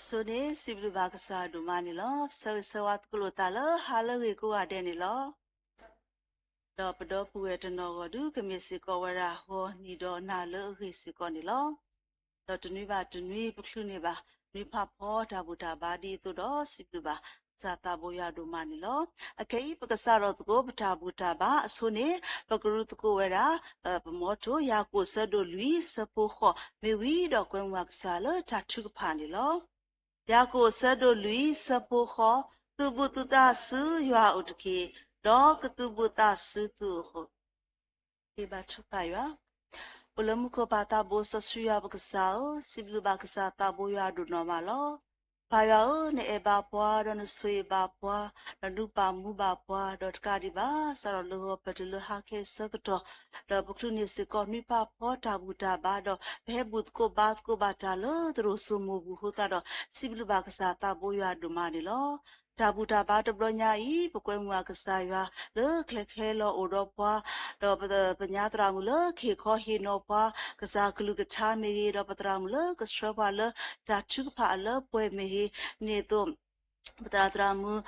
ဆိန့ၣ် စံးဘျုးဘၣ်ကစၢ်ဒိၣ်မးန့ၣ်လီၤ. ဆၢဂ့ၤဆၢဝါသကိးလိာ်သးလၢဟါလၢအဂ့ၤကိးဂၤဒဲးန့ၣ်လီၤ. ဒီးပဒီပုၢ်ဝဲၢ်တနီၤဂီၢ်ဒုး ကမ့ၢ်စ့ၢ်ကီးဝဲဒၣ်ဂီၤနံၤဒီးနၤလၢအဂ့ၤစ့ၢ်ကီးန့ၣ်လီၤ. ဒီးတနွံဘၣ်တနွံပချုးန့ၢ်ဘၣ် နွံဖးဖီတၢ်ဘူၣ်တၢ်ဘါဒ်သိးဒီး စံးဘျုးဘၣ်ကစၢ်သးဘိယွၤဒိၣ်မးန့ၣ်လီၤ. အခဲအံၤ ပကစးထီၣ်သကိးပတၢ်ဘူၣ်တၢ်ဘါအဆိန့ၣ် ပကရူသကိးဝဲဒၣ် ပမီထိ ယၤကိာ်ဆၢဒိၣ်လွံၢ်ဆၢဖိဃိး မ့ၢ်ဝံၤဒီးကွဲမုာ်ဘၣ်ကစၢ်လၢတၢ်ထုကဖၣ်န့ၣ်လီၤ. ယၤကိာ်ဆၢဒိၣ်လွံၢ်ဆၢဖိဃိး, သုးဘူးသုသးဆူယွၤအအိၣ်တက့ၢ်, ဒီးကသုးဘူးသးဆူသုအိၣ်ဃိ ဘါထုကဖၣ်ယွၤ. အိၣ်လၢမူခိၣ်ပၢ်သးဘိစီဆှံယွၤပကစၢ်ဧၢ, စံးဘျုးဘၣ်ကစၢ်သးဘိယွၤဒိၣ်နီၢ်မးလီၤ. ပၢ်ယွၤဧၢ, နအဲၣ်ဘၣ်ပှၤ, ဒီးနဆိၣ်ဂ့ၤဘၣ်ပှၤ, ဒီးနုၢ်ပာ်မူဘၣ်ပှၤ, ဒီးတကးဒံးဘၣ် စးထီၣ်လၢဂီၤဖၢၣ်တုၤလၢဟါခဲအံၤဆၢကတီၢ်, ဒီးပချုးန့ၢ်စ့ၢ်ကီးနွံဖးဖီတၢ်ဘူၣ်တၢ်ဘါ, ဒီးပဟဲဘူၣ်သကိးဘါသကိးဘၣ်တၢ်လၢသရိာ်စိမိၢ်ပူၤအဃိသတးဒီး စံးဘျုးဘၣ်ကစၢ်သးဘိယွၤဒိၣ်မးန့ၣ်လီၤ. တၢ်ဘူၣ်တၢ်ဘါတဘျီညါအံၤ ပကွဲမုာ်ဘၣ်ကစၢ်ယွၤ လၢကျဲကဟဲလီၤအိၣ်ဒီးပှၤ, ဒီးပညါသရၣ်မုၣ်လၢကဟ့ၣ်ခီဟ့ၣ်နီၤပှၤ, ကစၢ်ကလုၢ်ကထါမ့ၢ်ဂ့ၤ, ဒီးပသရၣ်မုၣ်လၢကဆှၢပှၤလၢတၢ်ထုကဖၣ်အလၢပှဲၤမ့ၢ်ဂ့ၤ, န့ၣ်အသိး ပသရၣ်သရၣ်မုၣ်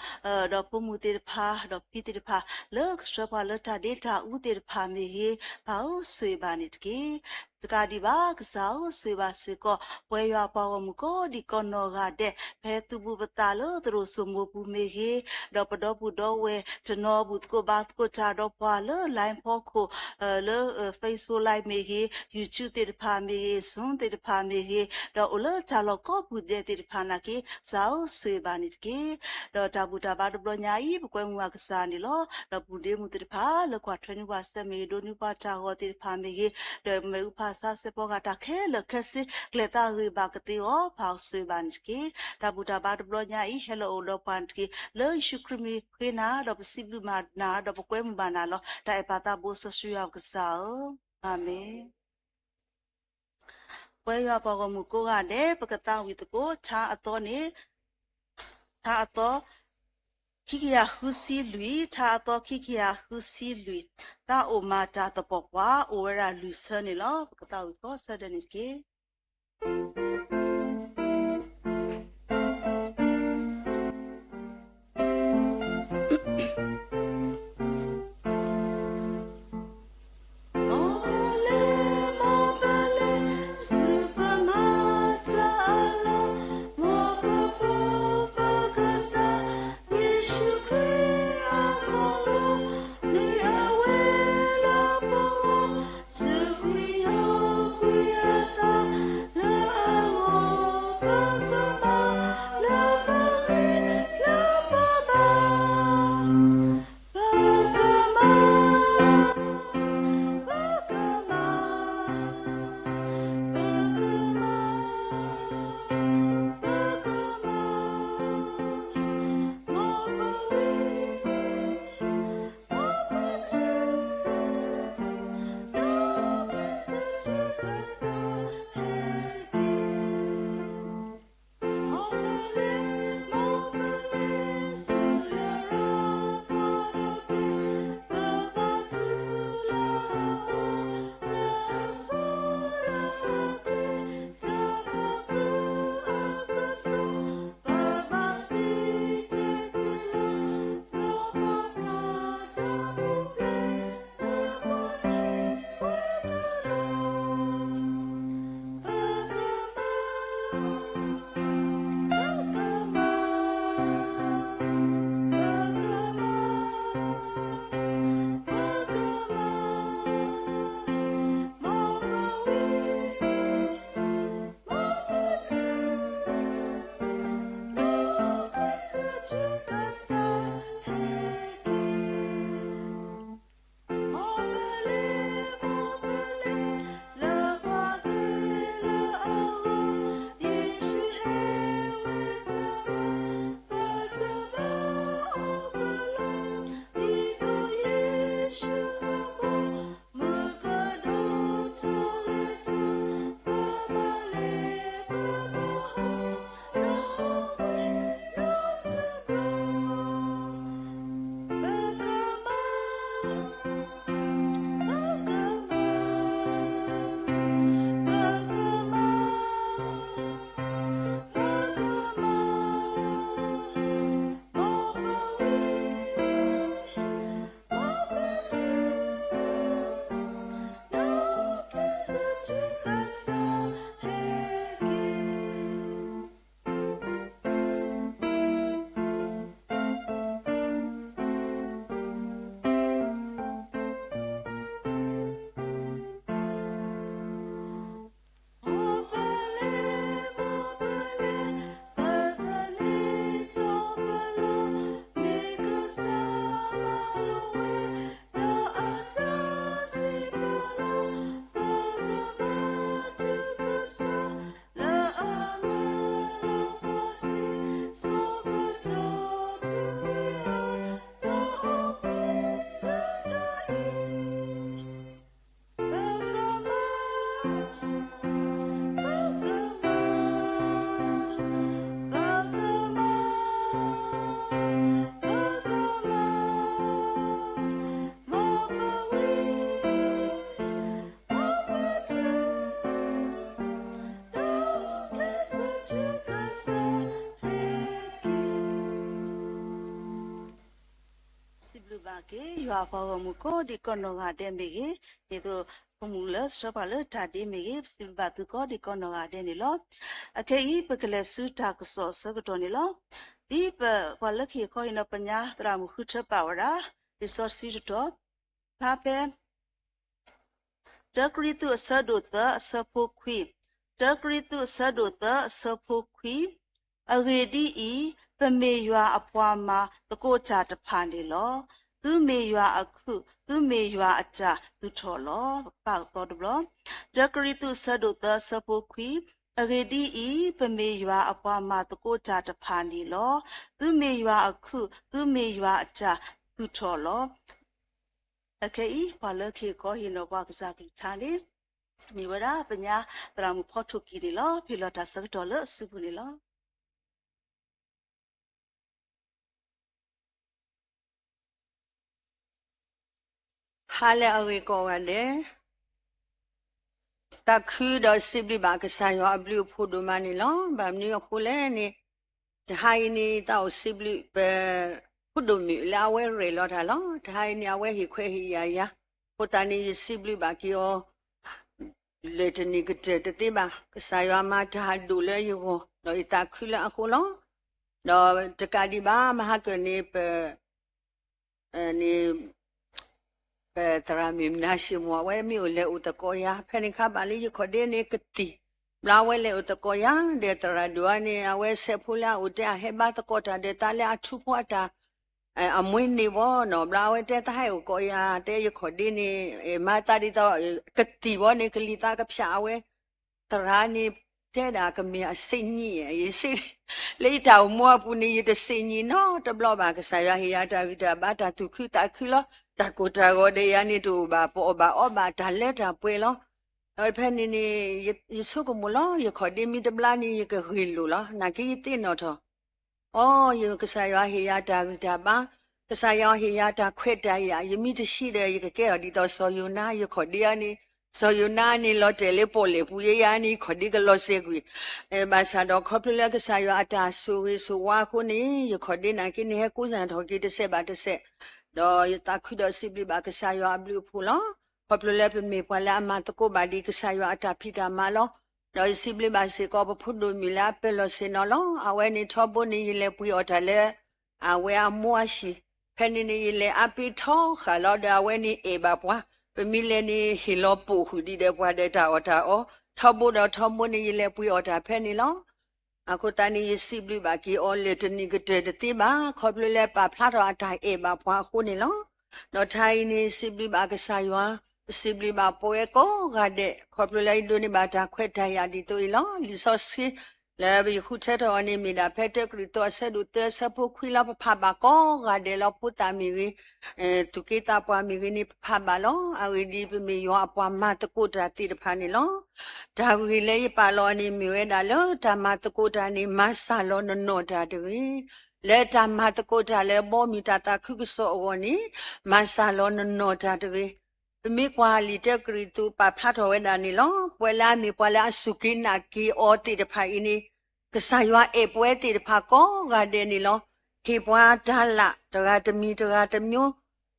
ဒီးဖိမုၣ်သ့ၣ်တဖၣ် ဒီးဖံသ့ၣ်တဖၣ် လၢကဆှၢပှၤလၢတၢ်ဒ့တၢ်အူသ့ၣ်တဖၣ်မ့ၢ်ဂ့ၤ, ပၢ်ဧၢ ဆိၣ်ဂ့ၤဘၣ်န့ၣ်တက့ၢ်. တကးဒံးဘၣ် ကစၢ်ဧၢ ဆိၣ်ဂ့ၤဘၣ်စ့ၢ်ကီး ပဝဲယွၤပှၤဂီၢ်မုၢ်ကိးဒံးကိးနီၢ်ဂၤဒဲး ပဟဲသုးဘူးပသးလၢသရိာ်စိမိၢ်ပူၤမ့ၢ်ဂ့ၤ, ဒီးပဒီပုၢ်ဒီဝဲၢ်တနီၤဘူၣ်သကိးဘါသကိးတၢ်ဒီးပှၤလၢ line ဖီခိၣ် လၢ Facebook Live မ့ၢ်ဂ့ၤ, YouTube သ့ၣ်တဖၣ်မ့ၢ်ဂ့ၤ, Zoom သ့ၣ်တဖၣ်မ့ၢ်ဂ့ၤ, ဒီးအိၣ်လၢတၢ်လီၢ်ကိးပူၤဒဲးသ့ၣ်တဖၣ်နာ်က့ ကစၢ်ဧၢ ဆိၣ်ဂ့ၤဘၣ်န့ၣ်တက့ၢ်. ဒီးတၢ်ဘူၣ်တၢ်ဘါတဘျီညါအံၤ ပကွဲမုာ်ဘၣ်ကစၢ်န့ၣ်လီၤ. ဒီးပူၤဒ့မုၣ်သ့ၣ်တဖၣ် လၢကွၢ်ထွဲနွံပှၤစဲမ့ၢ်ဂ့ၤ, ဒိးနွံပှၤတၢ်ဂီၤသ့ၣ်တဖၣ်မ့ၢ်ဂ့ၤ, ဒီးမ့ၣ်အူဖးဆါစဲးဖီကဟၣ်တၢ်ခဲလၢာ်ခဲဆ့ ကျဲၤသးဂ့ၤဘၣ်ကသ့အီၤ ပၢ်ဧၢ ဆိၣ်ဂ့ၤဘၣ်န့ၣ်တက့ၢ်. တၢ်ဘူၣ်တၢ်ဘါတဘျီညါအံၤ ဟဲလီၤအိၣ်ဒီးပှၤန့ၣ်တက့ၢ်. လၢယ့ၣ်ၡူးခရံာ်မံၤဃ့နၤ, ဒီးပစံးဘျုးဘၣ်နၤ, ဒီးပကွဲမုာ်ဘၣ်နၤလီၤ. တၢ်အဲၣ်ပၢ်သးဘိစီဆှံယွၤပကစၢ်ဧၢ, အၤမ့ၣ်. ပဝဲယွၤပှၤဂီၢ်မုၢ်ကိးဂၤဒဲး ပကသးဝံၣ်သကိး ထါအသီန့ၣ်, ထါအသီ ခံကယၤဃုဆံလွံၢ်, ထါအသီခံကယၤဃုဆံလွံၢ်, သးအိၣ်မၤတၢ်သပှၢ်ပှၢ် အိၣ်ဝဲဒၣ်လွံၢ်ဆၢန့ၣ်လီၤ. ပကသးဝံၣ်သကိးဆၢဒဲးန့ၣ်တက့ၢ်. ကစၢ်ဟဲက့ၤ စံးဘျုးဘၣ်က့ၤ ယွၤအပှၤဂီၢ်မုၢ်ကိးဒံးကိးနီၢ်ဂၤဒဲးမ့ၢ်ဂ့ၤ, ဒ်သိးပမုၢ်လၢဆှၢပှၤလၢတၢ်ဒ့မ့ၢ်ဂ့ၤ, ပစံးဘျုးဘၣ်သုကိးဒံးကိးနီၢ်ဂၤဒဲးန့ၣ်လီၤ. အခဲအံၤ ပကလဲၤဆူတၢ်ကစီၣ်အဆၢကတီၢ်န့ၣ်လီၤ. ဒ်ပပှၤလၢခံခီအံၤနီၤ ပညါသရၣ်မုၣ်ဃုထၢပာ်ဝဲဒၣ် လံာ်စီဆှံတတီၤ ဖျါဖဲ တၢကရံၣ်သူးအဆၢဒိၣ်သၢအဆၢဖိခွံ, တၢကရံၣ်သူးအဆၢဒိၣ်သၢအဆၢဖိခွံ, အဂ့ၢ်ဒ်အံၤ, ပမ့ၢ်ယွၤအပှၤမၤသကိးတၢ်တဖၣ်န့ၣ်လီၤ. သုမ့ၢ်ယွၤအခုၣ်, သုမ့ၢ်ယွၤအတၢ်သူၣ်ထီၣ်လီၤ. ပကပာ်ကသီတဘျီ, တၢကရံၣ်သူးအဆၢဒိၣ်သၢအဆၢဖိခွံ, အဂ့ၢ်ဒ်အံၤ, ပမ့ၢ်ယွၤအပှၤမၤသကိးတၢ်တဖၣ်န့ၣ်လီၤ. သုမ့ၢ်ယွၤအခုၣ်, သုမ့ၢ်ယွၤအတၢ်သူၣ်ထီၣ်လီၤ. အခဲအံၤ ပှၤလၢခံခီဟ့ၣ်နီၤပှၤကစၢ်ကလုၢ်ကထါန့ၣ် မ့ၢ်ဝဲဒၣ်ပညါသရၣ်မုၣ်ဖီထိၣ်ကံၤန့ၣ်လီၤ. ပဟ့ၣ်လီၤတၢ်ဆၢကတီၢ်လၢအစုပူၤန့ၣ်လီၤ. ဟါလၢအဂ့ၤကိးဂၤဒဲး, သးခုဒီးစံးဘျုးဘၣ်ကစၢ်ယွၤအဘျုးအဖှိၣ်ဒိၣ်မးန့ၣ်လီၤ. ဘၣ်မနုၤအဃိလဲၣ်န့ၣ်, တဟါအံၤန့ၣ် သးအိၣ်စံးဘျုးပဖိဒိၣ်မုၣ်လၢအဝဲရဲၣ်လီၤတၢ်လီၤ. တဟါအံၤန့ၣ် အဝဲဟ့ၣ်ခွဲးဟ့ၣ်ယာ်ယၤ, အဃိသတးန့ၣ် ယစံးဘျုးဘၣ်က့ၤအီၤ လၢာ်တနံၤကတၢၢ်တသ့ဘၣ်. ကစၢ်ယွၤမၤတၢ်ဒိၣ်လၢယဂီၢ်, ဒီးယသးခုလၢအဃိလီၤ. ဒီးတကးဒံးဘၣ် မဟါကၢၢ်န့ၣ် ပ န့ၣ် ပသရၣ်မုၣ်မနၤၡ့မူး အဝဲမ့ၢ်အိၣ်လဲၤအိၣ်သကိးယၤ, ဖဲန့ၣ်ခါဘၣ်လၢယခီၣ်ဒ့န့ၣ်ကတံၢ်, ဘျီအဝဲလဲၤအိၣ်သကိးယၤ, ဒီးသရၣ်ဒိၣ်အံၤန့ၣ် အဝဲဆဲးဖိလၢအအိၣ်တဲအဟဲဘါသကိးတၢ်ဒီးသးလၢအထူဖိအတၢ် အမွေးနေ့ဘီနီၤ, ဘျီအဝဲတဲသးဟဲအိၣ်ကိးယၤ, တဲယခီၣ်ဒ့န့ၣ် မၤသးဒ်သိး ကတံၢ်ဘီန့ၣ် ကလံၤသးကဖၠးအဝဲ, သရၣ်န့ၣ် တဲဒၣ်ကမ့ၢ်အစ့ၣ်ညံ, ယစ့ၣ်, လၢယတၢ်အိၣ်မူအပူၤန့ၣ် ယတစ့ၣ်ညံနီတဘျီဘၣ်. ကစၢ်ယွၤဟ့ၣ်ယၤတၢ်ဂံၢ်တၢ်ဘါ တၢ်သူၣ်ခုသးခုလီၤ. တၢ်ကိၢ်တၢ်ဂီၤဒီးယၤန့ၣ် တအိၣ်ဘၣ်ပအီၣ်ဘၣ်အီဘၣ် တၢ်လၢတၢ်ပှဲၤလီၤ. ဒီးဖဲန့ၣ်န့ၣ် ယဆိကမိၣ်လီၤ, ယခီၣ်ဒ့မ့ၢ်တဘျါန့ၣ် ယကဂ့ၢ်လိာ်လီၤ. နာ်က့ယသ့ၣ်နီၣ်ထီၣ် အိ, ယကစၢ်ယွၤဟ့ၣ်ယၤတၢ်ဂံၢ်တၢ်ဘါ, ကစၢ်ယွၤဟ့ၣ်ယၤတၢ်ခွဲးတၢ်ယာ်, ယမ့ၢ်တဆံးဒီး ယကကဲထီၣ်ဒ်သိးစီၤယိၤနါ, ယခီၣ်ဒ့အံၤန့ၣ်, စီၤယိၤနါန့ၣ် လီၤတဲာ်လၢပီၣ်လဲၣ်ပူၤ, ယဲယၤန့ၣ် ယခီၣ်ဒ့ကလီၤစဲၤကွံာ်, ဘၣ်ဆၣ်ဒီးခီဖျိလၢကစၢ်ယွၤအတၢ်ဆိၣ်ဂ့ၤဆိၣ်ဝါအဃိန့ၣ်, ယခီၣ်ဒ့နာ်က့န့ၣ် ဟဲကိးစၢ်ထီၣ်က့ၤတစဲးဘၣ်တစဲး, ဒီးယသးခုဒီးစံးဘျုးဘၣ်ကစၢ်ယွၤအဘျုးအဖှိၣ်လီၤ. ခီဖျိလၢပမ့ၢ်ပှၤလၢအမၤသကိးဘၣ်ဒံးကစၢ်ယွၤအတၢ်ဖံးတၢ်မၤလီၤ. ဒီးယစံးဘျုးဘၣ်စ့ၢ်ကီး ပဖိဒိၣ်မုၣ်လၢအပၢၤလီၢ်ဆ့ၣ်နီၤလီၤ. အဝဲန့ၣ်ထီဘိန့ၣ် ယလဲၤပှ့ၤအီၣ်တၢ်လၢ အဝဲအမိၢ်အဟံၣ်, ဖဲန့ၣ်န့ၣ် ယလဲၤအါပ့ၤထီဃာ်လီၤ. ဒီးအဝဲန့ၣ်အဲၣ်ဘၣ်ပှၤ, ပမ့ၢ်လဲၤန့ၣ် ဟ့ၣ်လီၤပိာ်ဃုာ်ဒံးဒီးပှၤဒီးတၢ်အီၣ်တၢ်အီ, ထီဘိဒီးထီဘိန့ၣ် ယလဲၤပှ့ၤအီၣ်တၢ်ဖဲန့ၣ်လီၤ. အဃိသတးန့ၣ် ယစံးဘျုးဘၣ်က့ၤအီၤလၢာ်တနံၤကတၢၢ်တသ့ဘၣ်, ခီဖျိလၢပာ်ဖျါထီၣ်အတၢ်အဲၣ်ဘၣ်ပှၤအဃိန့ၣ်လီၤ. ဒီးတဟါအံၤန့ၣ် စံးဘျုးဘၣ်ကစၢ်ယွၤ, စံးဘျုးဘၣ်ပဝဲကိးဂၤဒဲး, ခီဖျိလၢယဒိးန့ၢ်ဘၣ်တၢ်ခွဲးတၢ်ယာ်ဒ်သိးအံၤလီၤ. လံာ်စီဆှံ လၢယဃုထၢထီၣ်အီၤန့ၣ် မ့ၢ်ဒၣ်ဖဲတၢကရံၣ်သူးအဆၢဒိၣ်သၢအဆၢဖိခွံလီၤ. ပဖးဘၣ်ကိးဂၤဒဲးလီၤ. ဖိသၣ်မ့ၢ်ဂ့ၤ, သူၣ်က့သးပှၢ်မ့ၢ်ဂ့ၤန့ၣ် ပဖးဘၣ်လီၤ. အဂ့ၢ်ဒ်အံၤ, ပမ့ၢ်ယွၤအပှၤမၤသကိးတၢ်သ့ၣ်တဖၣ်န့ၣ်လီၤ. တၢ်ဂ့ၢ်လၢယပာ်လီၤအီၤန့ၣ် မ့ၢ်ဝဲဒၣ်လၢတၢ်မၤသကိးတၢ်န့ၣ် မၤစၢ်လီၤနနီၢ်တၢ်တဂ့ၤ. လၢတၢ်မၤသကိးတၢ်လၢဘီမုၢ်တၢ်သးခုကစီၣ်အဂီၢ်န့ၣ် မၤစၢ်လီၤနနီၢ်တၢ်တဂ့ၤ. ပမ့ၢ်ကွၢ်လံာ်တၢကရံၣ်သူးပာ်ဖျါထီၣ်ဝဲဒၣ်န့ၣ်လီၤ. ပဝဲလၢအမ့ၢ်ပှၤလၢအစူၢ်က့ၤနာ်က့ၤအီၤသ့ၣ်တဖၣ်အံၤန့ၣ် ကစၢ်ယွၤအဲၣ်ပဝဲသ့ၣ်တဖၣ်ကိးဂၤဒဲးန့ၣ်လီၤ. ဟ့ၣ်ပှၤတၢ်လၢ်တဂၤတမံၤတဂၤတမျိုး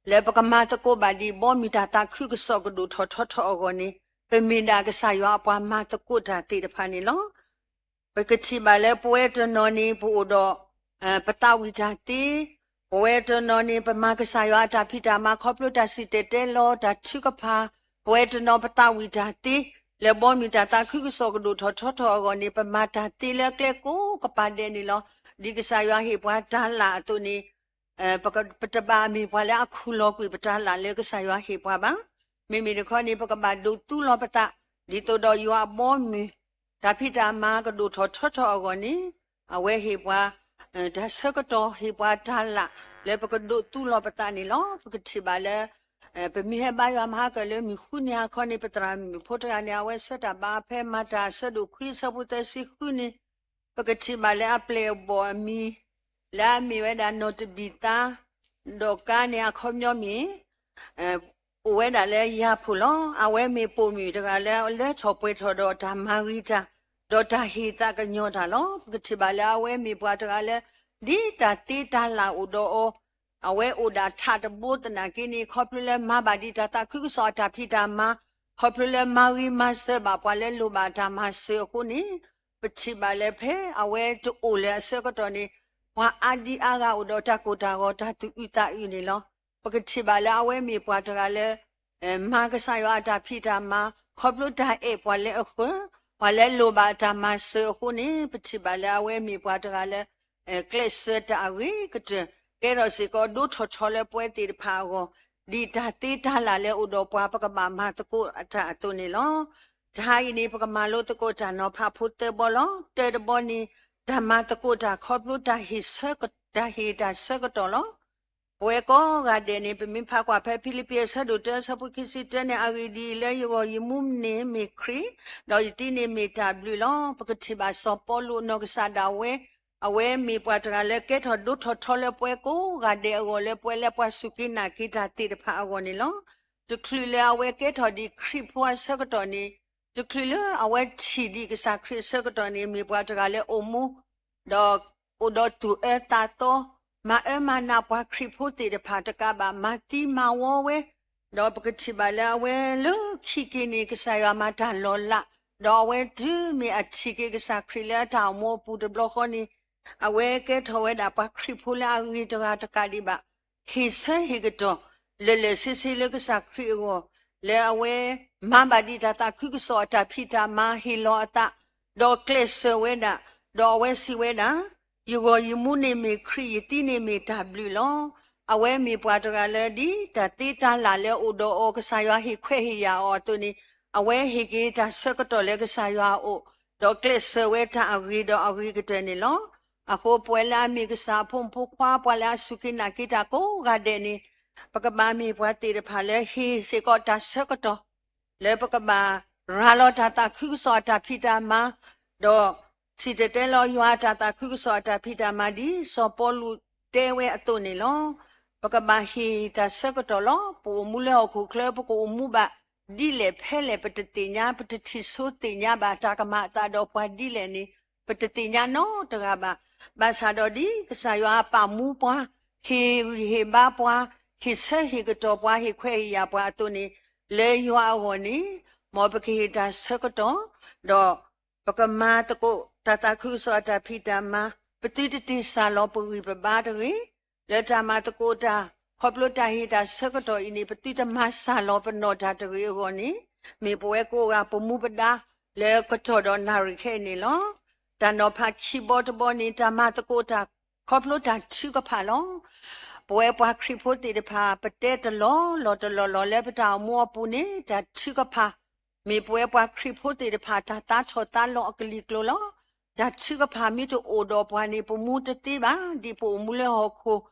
လၢပကမၤသကိးဘၣ်ဒံးဘီမုၢ်တၢ်သးခုကစီၣ်ကဒိၣ်ထီၣ်ထီထီၣ်အဂီၢ်န့ၣ် ပမ့ၢ်ဒၣ်ကစၢ်ယွၤအပှၤမၤသကိးတၢ်သ့ၣ်တဖၣ်န့ၣ်လီၤ. ပကထံၣ်ဘၣ်လၢပဝဲတနီၤန့ၣ် ပအိၣ်ဒီး ပသးဝံၣ်တၢ်သ့, ပဝဲတနီၤန့ၣ် ပမၤကစၢ်ယွၤအတၢ်ဖံးတၢ်မၤခီဖျိတၢ်စံၣ်တဲၤတဲလီၤတၢ်ထုကဖၣ်, ပဝဲတနီၤပသးဝံၣ်တၢ်သ့, လၢဘီမုၢ်တၢ်သးခုကစီၣ်ကဒိၣ်ထီၣ်ထီထီၣ်အဂီၢ်န့ၣ် ပမၤတၢ်သ့လၢကျဲကိးကပၤဒဲးန့ၣ်လီၤ. ဒ်ကစၢ်ယွၤဟ့ၣ်ပှၤတၤလၣ်အသိးန့ၣ် ပက, ပတဘၣ်မ့ၢ်ပှၤလၢအခူၣ်လီၤကွံာ်ပတၤလၣ်လၢကစၢ်ယွၤဟ့ၣ်ပှၤဘၣ်. မ့မ့ၢ်တခီန့ၣ် ပကဘၣ်ဒိးသူလီၤပသး, ဒ်သိးဒီးယွၤအဘီအမုၢ်, တၢ်ဖံးတၢ်မၤကဒိၣ်ထီၣ်ထီထီၣ်အဂီၢ်န့ၣ်, အဝဲဟ့ၣ်ပှၤ တၢ်ဆၢကတီၢ် ဟ့ၣ်ပှၤတၤလၣ် လၢပကဒိးသူလီၤပသးန့ၣ်လီၤ. ပကထံၣ်ဘၣ်လၢ ပမ့ၢ်ဟဲဘါယွၤမၤဟါကၢၣ်လၢမုၢ်ဃုနံၤဟါခီန့ၣ် ပသရၣ်မုၣ်ဖိတဂၤန့ၣ် အဝဲဆှၢတၢ်ဘါဖဲမၤတၢ်အဆၢဒိၣ်ခွံအဆၢဖိသၢဆံဃုန့ၣ် ပကထံၣ်ဘၣ်လၢအပျဲၢ်အဘီၣ်အမံၤ လၢအမ့ၢ်ဝဲဒၣ်နီၢ်တဘံၣ်သါ, ဒီးကါန့ၣ်အခီပညီမ့ၢ် အိၣ်ဝဲဒၣ်လၢယၤဖှိၣ်လီၤ. အဝဲမ့ၢ်ပိာ်မုၣ်တဂၤလၢအလၢထီၣ်ပှဲၤထီၣ်ဒီးတၢ်မၤဂ့ၤတၢ်, ဒီးတၢ်ဟ့ၣ်သးကညီၤတၢ်လီၤ. ပကထံၣ်ဘၣ်လၢအဝဲမ့ၢ်ပှၤတဂၤလၢ ဒ်တၢ်သ့တၤလၣ်အိၣ်ဒီးအီၤ, အဝဲအိၣ်ဒၣ်ထးတဘိသနာ်က့န့ၣ် ခီဖျိလၢမၤဘၣ်ဒံးတၢ်သးခုကစီၣ်အတၢ်ဖံးတၢ်မၤ, ခီဖျိလၢမၤဂ့ၤမၤစၢၤဘၣ်ပှၤလၢလိၣ်ဘၣ်တၢ်မၤစၢၤအဃိန့ၣ်, ပထံၣ်ဘၣ်လၢဖဲအဝဲတအိၣ်လၢၤအဆၢကတီၢ်န့ၣ် ပှၤအါဒံအါဂၤအိၣ်ဒီးတၢ်ကိၢ်တၢ်ဂီၤတၢ်သူၣ်အုးသးအုးန့ၣ်လီၤ. ပကထံၣ်ဘၣ်လၢအဝဲမ့ၢ်ပှၤတဂၤလၢ မၤကစၢ်ယွၤအတၢ်ဖံးတၢ်မၤ, ခီဖျိတၢ်အဲၣ်ပှၤလၢအဃၢၤ, ပှၤလၢလိၣ်ဘၣ်အတၢ်မၤစၢၤအဃိန့ၣ်, ပထံၣ်ဘၣ်လၢအဝဲမ့ၢ်ပှၤတဂၤလၢ ကျဲးစၢးတၢ်အဂ့ၤကတၢၢ်, ကဲထီၣ်စ့ၢ်ကီးဒိးထီၣ်ထီလၢပဝဲသ့ၣ်တဖၣ်အဂီၢ်, ဒ်တၢ်သ့တၤလၣ်လၢအိၣ်ဒီးပှၤပကဘၣ်မၤသကိးအတၢ်အသိးန့ၣ်လီၤ. တဟါအံၤန့ၣ် ပကမၤလိသကိးတၢ်နီၤဖးဖိသၢဘီလီၤ. တၢတဘီန့ၣ် တၢ်မၤသကိးတၢ်ခီဖျိတၢ်ဟ့ၣ်ဆၢက, တၢ်ဟ့ၣ်တၢ်ဆၢကတီၢ်လီၤ. ပဝဲကိးဂၤဒဲးန့ၣ် ပမ့ၢ်ဖးကွၢ်ဖဲဖံလံးပံၤအဆၢဒိၣ်တၢအဆၢဖိခံဆံတၢန့ၣ်, အဂ့ၢ်ဒ်အံၤ, လၢယဂီၢ်ယမူန့ၣ်မ့ၢ်ခရံာ်, ဒီးယသံန့ၣ်မ့ၢ်တၢ်ဘျုးလီၤ. ပကထံၣ်ဘၣ်စီၤပီလူးအနီၢ်ကစၢ်ဒၣ်ဝဲ, အဝဲမ့ၢ်ပှၤတဂၤလၢကဲထီၣ်ဒိးထီၣ်ထီလၢပဝဲကိးဂၤဒဲးအဂီၢ်လၢပဝဲလၢပှၤစူၢ်က့ၤနာ်က့ၤတၢ်သ့ၣ်တဖၣ်အဂီၢ်န့ၣ်လီၤ. တချုးလၢအဝဲကဲထီၣ်ဒံးခရံာ်ဖိအဆၢကတီၢ်န့ၣ်, တချုးလၢအဝဲထံၣ်ဒံးကစၢ်ခရံာ်အဆၢကတီၢ်န့ၣ်, မ့ၢ်ပှၤတဂၤလၢအိၣ်မူ ဒီးအိၣ်ဒီးသူၣ်အၢသးသီ, မၤအၢမၤနးပှၤခရံာ်ဖိသ့ၣ်တဖၣ်တကးဘၣ်, မၤသံမၤဝီဝဲ, ဒီးပကထံၣ်ဘၣ်လၢအဝဲလၢခံက့ၤန့ၣ် ကစၢ်ယွၤမၤတၢ်လီၤလး, ဒီးအဝဲတုၤမ့ၢ်အထံၣ်က့ၤကစၢ်ခရံာ်လၢအတၢ်အိၣ်မူအပူၤတဘျီဃီန့ၣ်, အဝဲကဲထီၣ်ဝဲဒၣ်ပှၤခရံာ်ဖိလၢအဂ့ၤတဂၤတကးဒံးဘၣ်, ဟ့ၣ်ဆၢဟ့ၣ်ကတီၢ် လၢာ်လၢာ်ဆ့ဆ့လၢကစၢ်ခရံာ်အဂီၢ်, လၢအဝဲမၤဘၣ်ဒံးတၢ်သးခုကစီၣ်အတၢ်ဖံးတၢ်မၤဟ့ၣ်လီၤအသး, ဒီးကျဲးစၢးဝဲဒၣ်, ဒီးအဝဲစံးဝဲဒၣ်, ယဂီၢ်ယမူန့ၣ်မ့ၢ်ခရံာ်, ယသံန့ၣ်မ့ၢ်တၢ်ဘျုးလီၤ. အဝဲမ့ၢ်ပှၤတဂၤလၢဒ်တၢ်သ့တၤလၣ်လၢအိၣ်ဒီးအီၤ ကစၢ်ယွၤဟ့ၣ်ခွဲးဟ့ၣ်ယာ်အီၤအသိးန့ၣ်, အဝဲဟ့ၣ်က့ၤတၢ်ဆၢကတီၢ်လၢကစၢ်ယွၤအအိၣ်, ဒီးကျဲးစၢးဝဲတၢ်အဂ့ၤဒီးအဂ့ၤကတၢၢ်န့ၣ်လီၤ. အဃိပဝဲလၢအမ့ၢ်ကစၢ်အဖိမုၣ်ဖိခွါ, ပှၤလၢအစူၢ်က့ၤနာ်က့ၤတၢ်ကိးဂၤဒဲးန့ၣ်, ပကဘၣ်မ့ၢ်ပှၤသ့ၣ်တဖၣ်လၢဟ့ၣ်စ့ၢ်ကီးတၢ်ဆၢကတီၢ် လၢပကဘၣ်ရၤလီၤတၢ်သးခုကစီၣ်အတၢ်ဖံးတၢ်မၤ, ဒီးစံၣ်တဲၤတဲလီၤယွၤအတၢ်သးခုကစီၣ်အတၢ်ဖံးတၢ်မၤ ဒ်စီၤပီလူးတဲဝဲအသိးန့ၣ်လီၤ. ပကဘၣ်ဟ့ၣ်တၢ်ဆၢကတီၢ်လီၤ. ပအိၣ်မူလၢဟီၣ်ခိၣ်ချၢ ပကအိၣ်မူဘၣ်ဒ်လဲၣ်ဖဲလဲၣ် ပတသ့ၣ်ညါ, ပတထံၣ်ဆိသ့ၣ်ညါဘၣ်တၢ်ကမၤအသးဒီးပှၤဒ်လဲၣ်န့ၣ်, ပတသ့ၣ်ညါနီတဂၤဘၣ်. ဘၣ်ဆၣ်ဒီးဒ်ကစၢ်ယွၤပာ်မူပှၤ, ဟ့ၣ်ဂံၢ်ဟ့ၣ်ဘါပှၤ, ဟ့ၣ်ဆၢဟ့ၣ်ကတီၢ်ပှၤ, ဟ့ၣ်ခွဲးဟ့ၣ်ယာ်ပှၤအသိးန့ၣ်, လၢယွၤအဂီၢ်န့ၣ်, မ်ပကဟ့ၣ်တၢ်ဆၢကတီၢ်, ဒီးပကမၤသကိးတၢ်သးခုကစီၣ်အတၢ်ဖံးတၢ်မၤ, ပသုတတ့ၢ်စၢ်လီၤပဂံၢ်ပဘါတဂ့ၤ. လၢတၢ်မၤသကိးတၢ် ခီဖျိတၢ်ဟ့ၣ်တၢ်ဆၢကတီၢ်အံၤန့ၣ်, ပသုတမၤစၢ်လီၤပနီၢ်တၢ်တဂ့ၤအဂီၢ်န့ၣ်, မ့ၢ်ပဝဲကိးဂၤပမူပဒါလၢကတီၢ်ဒီးနၣ်ရံၣ်ခဲအံၤန့ၣ်လီၤ. တၢ်နီၤဖးခံဘီတဘီန့ၣ်, တၢ်မၤသကိးတၢ်ခီဖျိတၢ်ထုကဖၣ်လီၤ. ပဝဲပှၤခရံာ်ဖိသ့ၣ်တဖၣ် ပတဲတလီၢ်လီၢ်တလီၢ်လီၢ်လၢပတၢ်အိၣ်မူအပူၤန့ၣ်, တၢ်ထုကဖၣ် မ့ၢ်ပဝဲပှၤခရံာ်ဖိသ့ၣ်တဖၣ် တၢ်သးထီၣ်သးလီၤအကလံၤကျိၤလီၤ. တၢ်ထုကဖၣ်မ့ၢ်တအိၣ်ဒီးပှၤန့ၣ်, ပမူတသ့ဘၣ်. ဒ်ပအိၣ်မူလၢဟီၣ်ခိၣ်,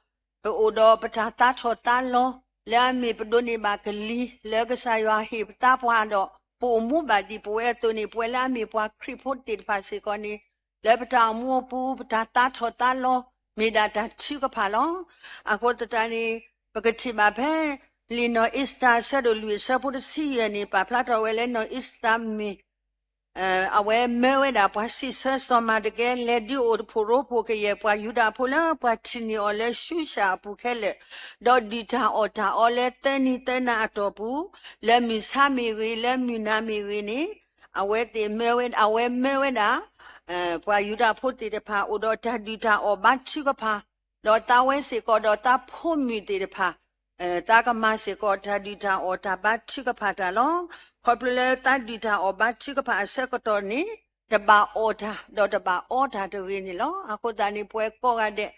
ပအိၣ်ဒီးပတၢ်သးထီၣ်သးလီၤ, လၢအမ့ၢ်ပဒိးန့ၢ်ဘၣ်ကလံၤလၢကစၢ်ယွၤဟ့ၣ်ပသးပှၤဒီး, ပအိၣ်မူဘၣ်ဒ်ပဝဲအသိးန့ၣ်, ပဝဲလၢအမ့ၢ်ပှၤခရံာ်ဖိသ့ၣ်တဖၣ်စ့ၢ်ကီးန့ၣ်, လၢပတၢ်အိၣ်မူအပူၤ ပတၢ်သးထီၣ်သးလီၤ မ့ၢ်ဒၣ်တၢ်ထုကဖၣ်လီၤ. အဃိသတးန့ၣ်, ပကထံၣ်ဘၣ်ဖဲ လံာ်နီၢ်အ့စတၢၤအဆၢဒိၣ်လွံၢ်အဆၢဖိတဆံယဲၢ်န့ၣ်, ပာ်ဖျါထီၣ်ဝဲလၢနီၢ်အ့စတၢၤမ့ၢ် အဝဲမၢဝဲဒၣ်ပှၤစံးဆၢစီၤမၤဒကဲ လဲၤဒုးအိၣ်တဖိးရိဖှိၣ်ကယဲၢ်ပှၤယူဒၤဖိလၢပှၤထံၣ်န့ၢ်အီၤလၢၡူၡၣ်အပူၤခဲလၢာ်, ဒီးဒုၣ်တၢ်အီၣ်တၢ်အီလၢသၢနံၤသၢနၤအတီၢ်ပူၤ, လၢမုၢ်ဆါမ့ၢ်ဂ့ၤ, လၢမုၢ်နၤမ့ၢ်ဂ့ၤန့ၣ်, အဝဲသ့ၣ်မၢဝဲ, အဝဲမၢဝဲဒၣ် ပှၤယူဒၤဖိသ့ၣ်တဖၣ် အိၣ်ဒီးတၢ်ဒုၣ်တၢ်အီၣ်ဘါထုကဖၣ်, ဒီးသးဝဲစ့ၢ်ကီးဒီးသးဖိမုၣ်သ့ၣ်တဖၣ် သးကမၤစ့ၢ်ကီးတၢ်ဒုၣ်တၢ်အီၣ်တၢ်ဘါထုကဖၣ်တၢ်လီၤ. ခီဖျိလၢသးဒုၣ်တၢ်အီၣ်ဘါထုကဖၣ်အဆၢကတီၢ်န့ၣ်, တဘၣ်အီၣ်တၢ် ဒီးတဘၣ်အီတၢ်တဂ့ၤန့ၣ်လီၤ. အဃိသတးန့ၣ် ပဝဲကိးဂၤဒဲး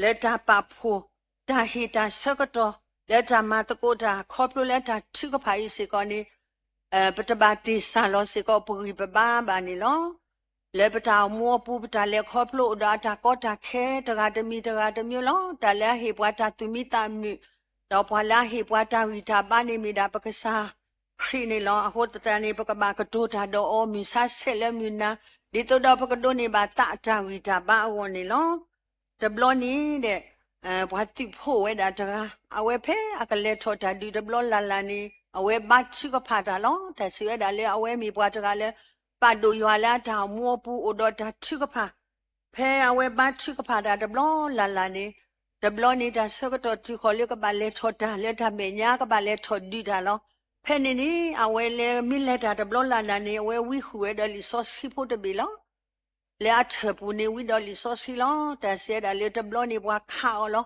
လၢတၢ်ပာ်ဖှိၣ် တၢ်ဟ့ၣ်တၢ်ဆၢကတီၢ် လၢတၢ်မၤသကိးတၢ် ခီဖျိလၢတၢ်ထုကဖၣ်အံၤစ့ၢ်ကီးန့ၣ်, ပတဘၣ်တ့ၢ်စၢ်လီၤစ့ၢ်ကီးပဂံၢ်ပဘါဘၣ်န့ၣ်လီၤ. လၢပတၢ်အိၣ်မူအပူၤ ပတၢ်လဲၤခီဖျိအိၣ်ဒီးအတၢ်ကီတၢ်ခဲ တဂၤတမံၤတဂၤတမံၤလီၤ. တၢ်လၢအဟ့ၣ်ပှၤတၢ်သူၣ်မံသးမုာ်, ဒီးပှၤလၢအဟ့ၣ်ပှၤတၢ်ဂံၢ်တၢ်ဘါန့ၣ်မ့ၢ်ဒၣ်ပကစၢ်ခရံာ်န့ၣ်လီၤ. အဃိသတးန့ၣ် ပကဘၣ်ကတိၤတၢ်ဒီးအီၤ မုၢ်ဆါဆဲးလၢမုၢ်နၤ, ဒ်သိးဒီးပကဒိးန့ၢ်ဘၣ်သးအတၢ်ဂံၢ်တၢ်ဘါအဂီၢ်န့ၣ်လီၤ. တဘျီန့ၣ်ဒီး ပှၤသုးဖိအိၣ်ဝဲဒၣ်တဂၤ, အဝဲဖဲအကလဲၤထီၣ်တၢ်ဒုးတဘျီလၢ်လၢ်န့ၣ် အဝဲဘါထုကဖၣ်တၢ်လီၤ. တၢ်စံးဝဲဒၣ်လၢအဝဲမ့ၢ်ပှၤတဂၤလၢ ပာ်ဒိၣ်ယွၤလၢအတၢ်အိၣ်မူအပူၤအိၣ်ဒီးတၢ်ထုကဖၣ်, ဖဲအဝဲဘါထုကဖၣ်တၢ်တဘျီလၢ်လၢ်န့ၣ်, တဘျီန့ၣ်တၢ်ဆၢကတီၢ်တုၤဃီၤလၢကဘၣ်လဲၤထီၣ်တၢ်လၢတၢ်မဲာ်ညါ ကဘၣ်လဲၤထီၣ်ဒုးတၢ်လီၤ. ဖဲန့ၣ်န့ၣ် အဝဲလဲၤမ့ၢ်လဲၤတၢ်တဘျီလၢ်လၢ်န့ၣ် အဝဲဝံဃုာ်ဝဲဒီးလံာ်စီဆှံဖိတဘ့ၣ်လီၤ. လၢအထၢၣ်ပူၤန့ၣ်ဝံဒီးလံာ်စီဆှံလီၤ. တၢ်စံးဝဲဒၣ်လၢတဘျီန့ၣ်ပှၤခးအီၤလီၤ.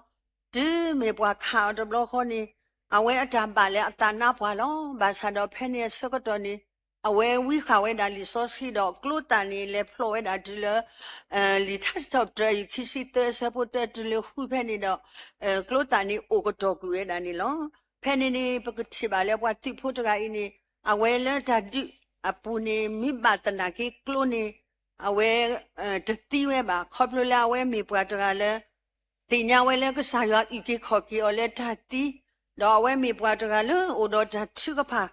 တုၤမ့ၢ်ပှၤခးအီၤတဘျီဃီန့ၣ်, အဝဲအတၢ်ဘၣ်လၢအသးနါပှၢ်လီၤ. ဘၣ်ဆၣ်ဒီးဖဲန့ၣ်အဆၢကတီၢ်န့ၣ်, အဝဲဝံဃာ်ဝဲဒၣ်လံာ်စီဆှံဒီးကျိသးန့ၣ် လဲၤဖျိးဝဲဒၣ်တုၤလၢ လံာ်ထါစံးထီၣ်ပတြၢၤ အယူၢ်ခံဆံသၢအဆၢဖိတၢတုၤလၢဃုဖဲန့ၣ်ဒီး, ကျိသးန့ၣ်အိၣ်ကတီၢ်ကွံာ်ဝဲဒၣ်န့ၣ်လီၤ. ဖဲန့ၣ်န့ၣ် ပကထံၣ်ဘၣ်လၢပှၤသုးဖိတဂၤအံၤန့ၣ်, အဝဲလၢတၢ်ဒုးအပူၤန့ၣ် မ့ၢ်ဘၣ်သနာ်က့ကျိန့ၣ် အဝဲတသံဝဲဘၣ်. ခီဖျိလၢအဝဲမ့ၢ်ပှၤတဂၤလၢ သ့ၣ်ညါဝဲလၢကစၢ်ယွၤအုၣ်က့ၤခီၣ်က့ၤအီၤလၢတၢ်သံ, ဒီးအဝဲမ့ၢ်ပှၤတဂၤလၢအိၣ်ဒီးတၢ်ထုကဖၣ်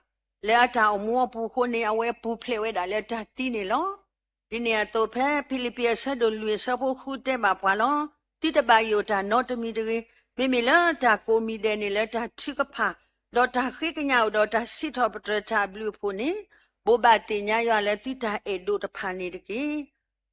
လၢအတၢ်အိၣ်မူအပူၤအဃိန့ၣ် အဝဲပူၤဖျဲးဝဲဒၣ်လၢတၢ်သံန့ၣ်လီၤ. ဒ်န့ၣ်အသိးဖဲဖံလံးပံးအဆၢဒိၣ်လွံၢ်အဆၢဖိဃုတဲဘၣ်ပှၤလီၤ. သုတဘၣ်ယိၣ်တၢ်နီတမံၤတဂ့ၤ, မ့မ့ၢ်လၢတၢ်ကိးမံၤဒဲးန့ၣ်လၢတၢ်ထုကဖၣ်, ဒီးတၢ်ဃ့ကညးအိၣ်ဒီးတၢ်စံးထီၣ်ပတြၢၤတၢ်အဘျုးအဖှိၣ်န့ၣ်, ဘိးဘၣ်သ့ၣ်ညါယွၤလၢသုတၢ်အဲၣ်ဒိးတဖၣ်န့ၣ်တက့ၢ်.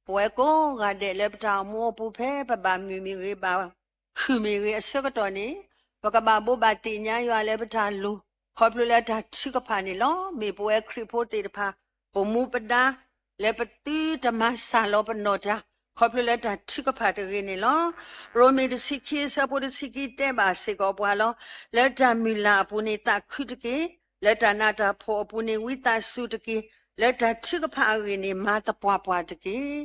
ပဝဲကိးဂၤဒဲးလၢပတၢ်အိၣ်မူအပူၤဖဲပဘၣ်မုာ်မ့ၢ်ဂ့ၤ ဘၣ်ခုၣ်မ့ၢ်ဂ့ၤအဆၢကတီၢ်န့ၣ်, ပကဘၣ်ဘိးဘၣ်သ့ၣ်ညါယွၤလၢပတၢ်လိၣ် ခီဖျိလၢတၢ်ထုကဖၣ်န့ၣ်လီၤ. မ့ၢ်ပဝဲခရံာ်ဖိသ့ၣ်တဖၣ် ပမူပဒါ လၢပသုတမၤစၢ်လီၤပနီၢ်တၢ် ခီဖျိလၢတၢ်ထုကဖၣ်တဂ့ၤန့ၣ်လီၤ. ရိမ့ၤတဆံခံအဆၢဖိတဆံခံတဲဘၣ်စ့ၢ်ကီးပှၤလီၤ. လၢတၢ်မုၢ်လၢ်အပူၤန့ၣ်သးခုတက့ၢ်. လၢတၢ်နးတၢ်ဖှီၣ်အပူၤန့ၣ်ဝံသးစူၤတက့ၢ်. လၢတၢ်ထုကဖၣ်အဂ့ၢ်န့ၣ်မၤသပှၢ်ပှၢ်တက့ၢ်.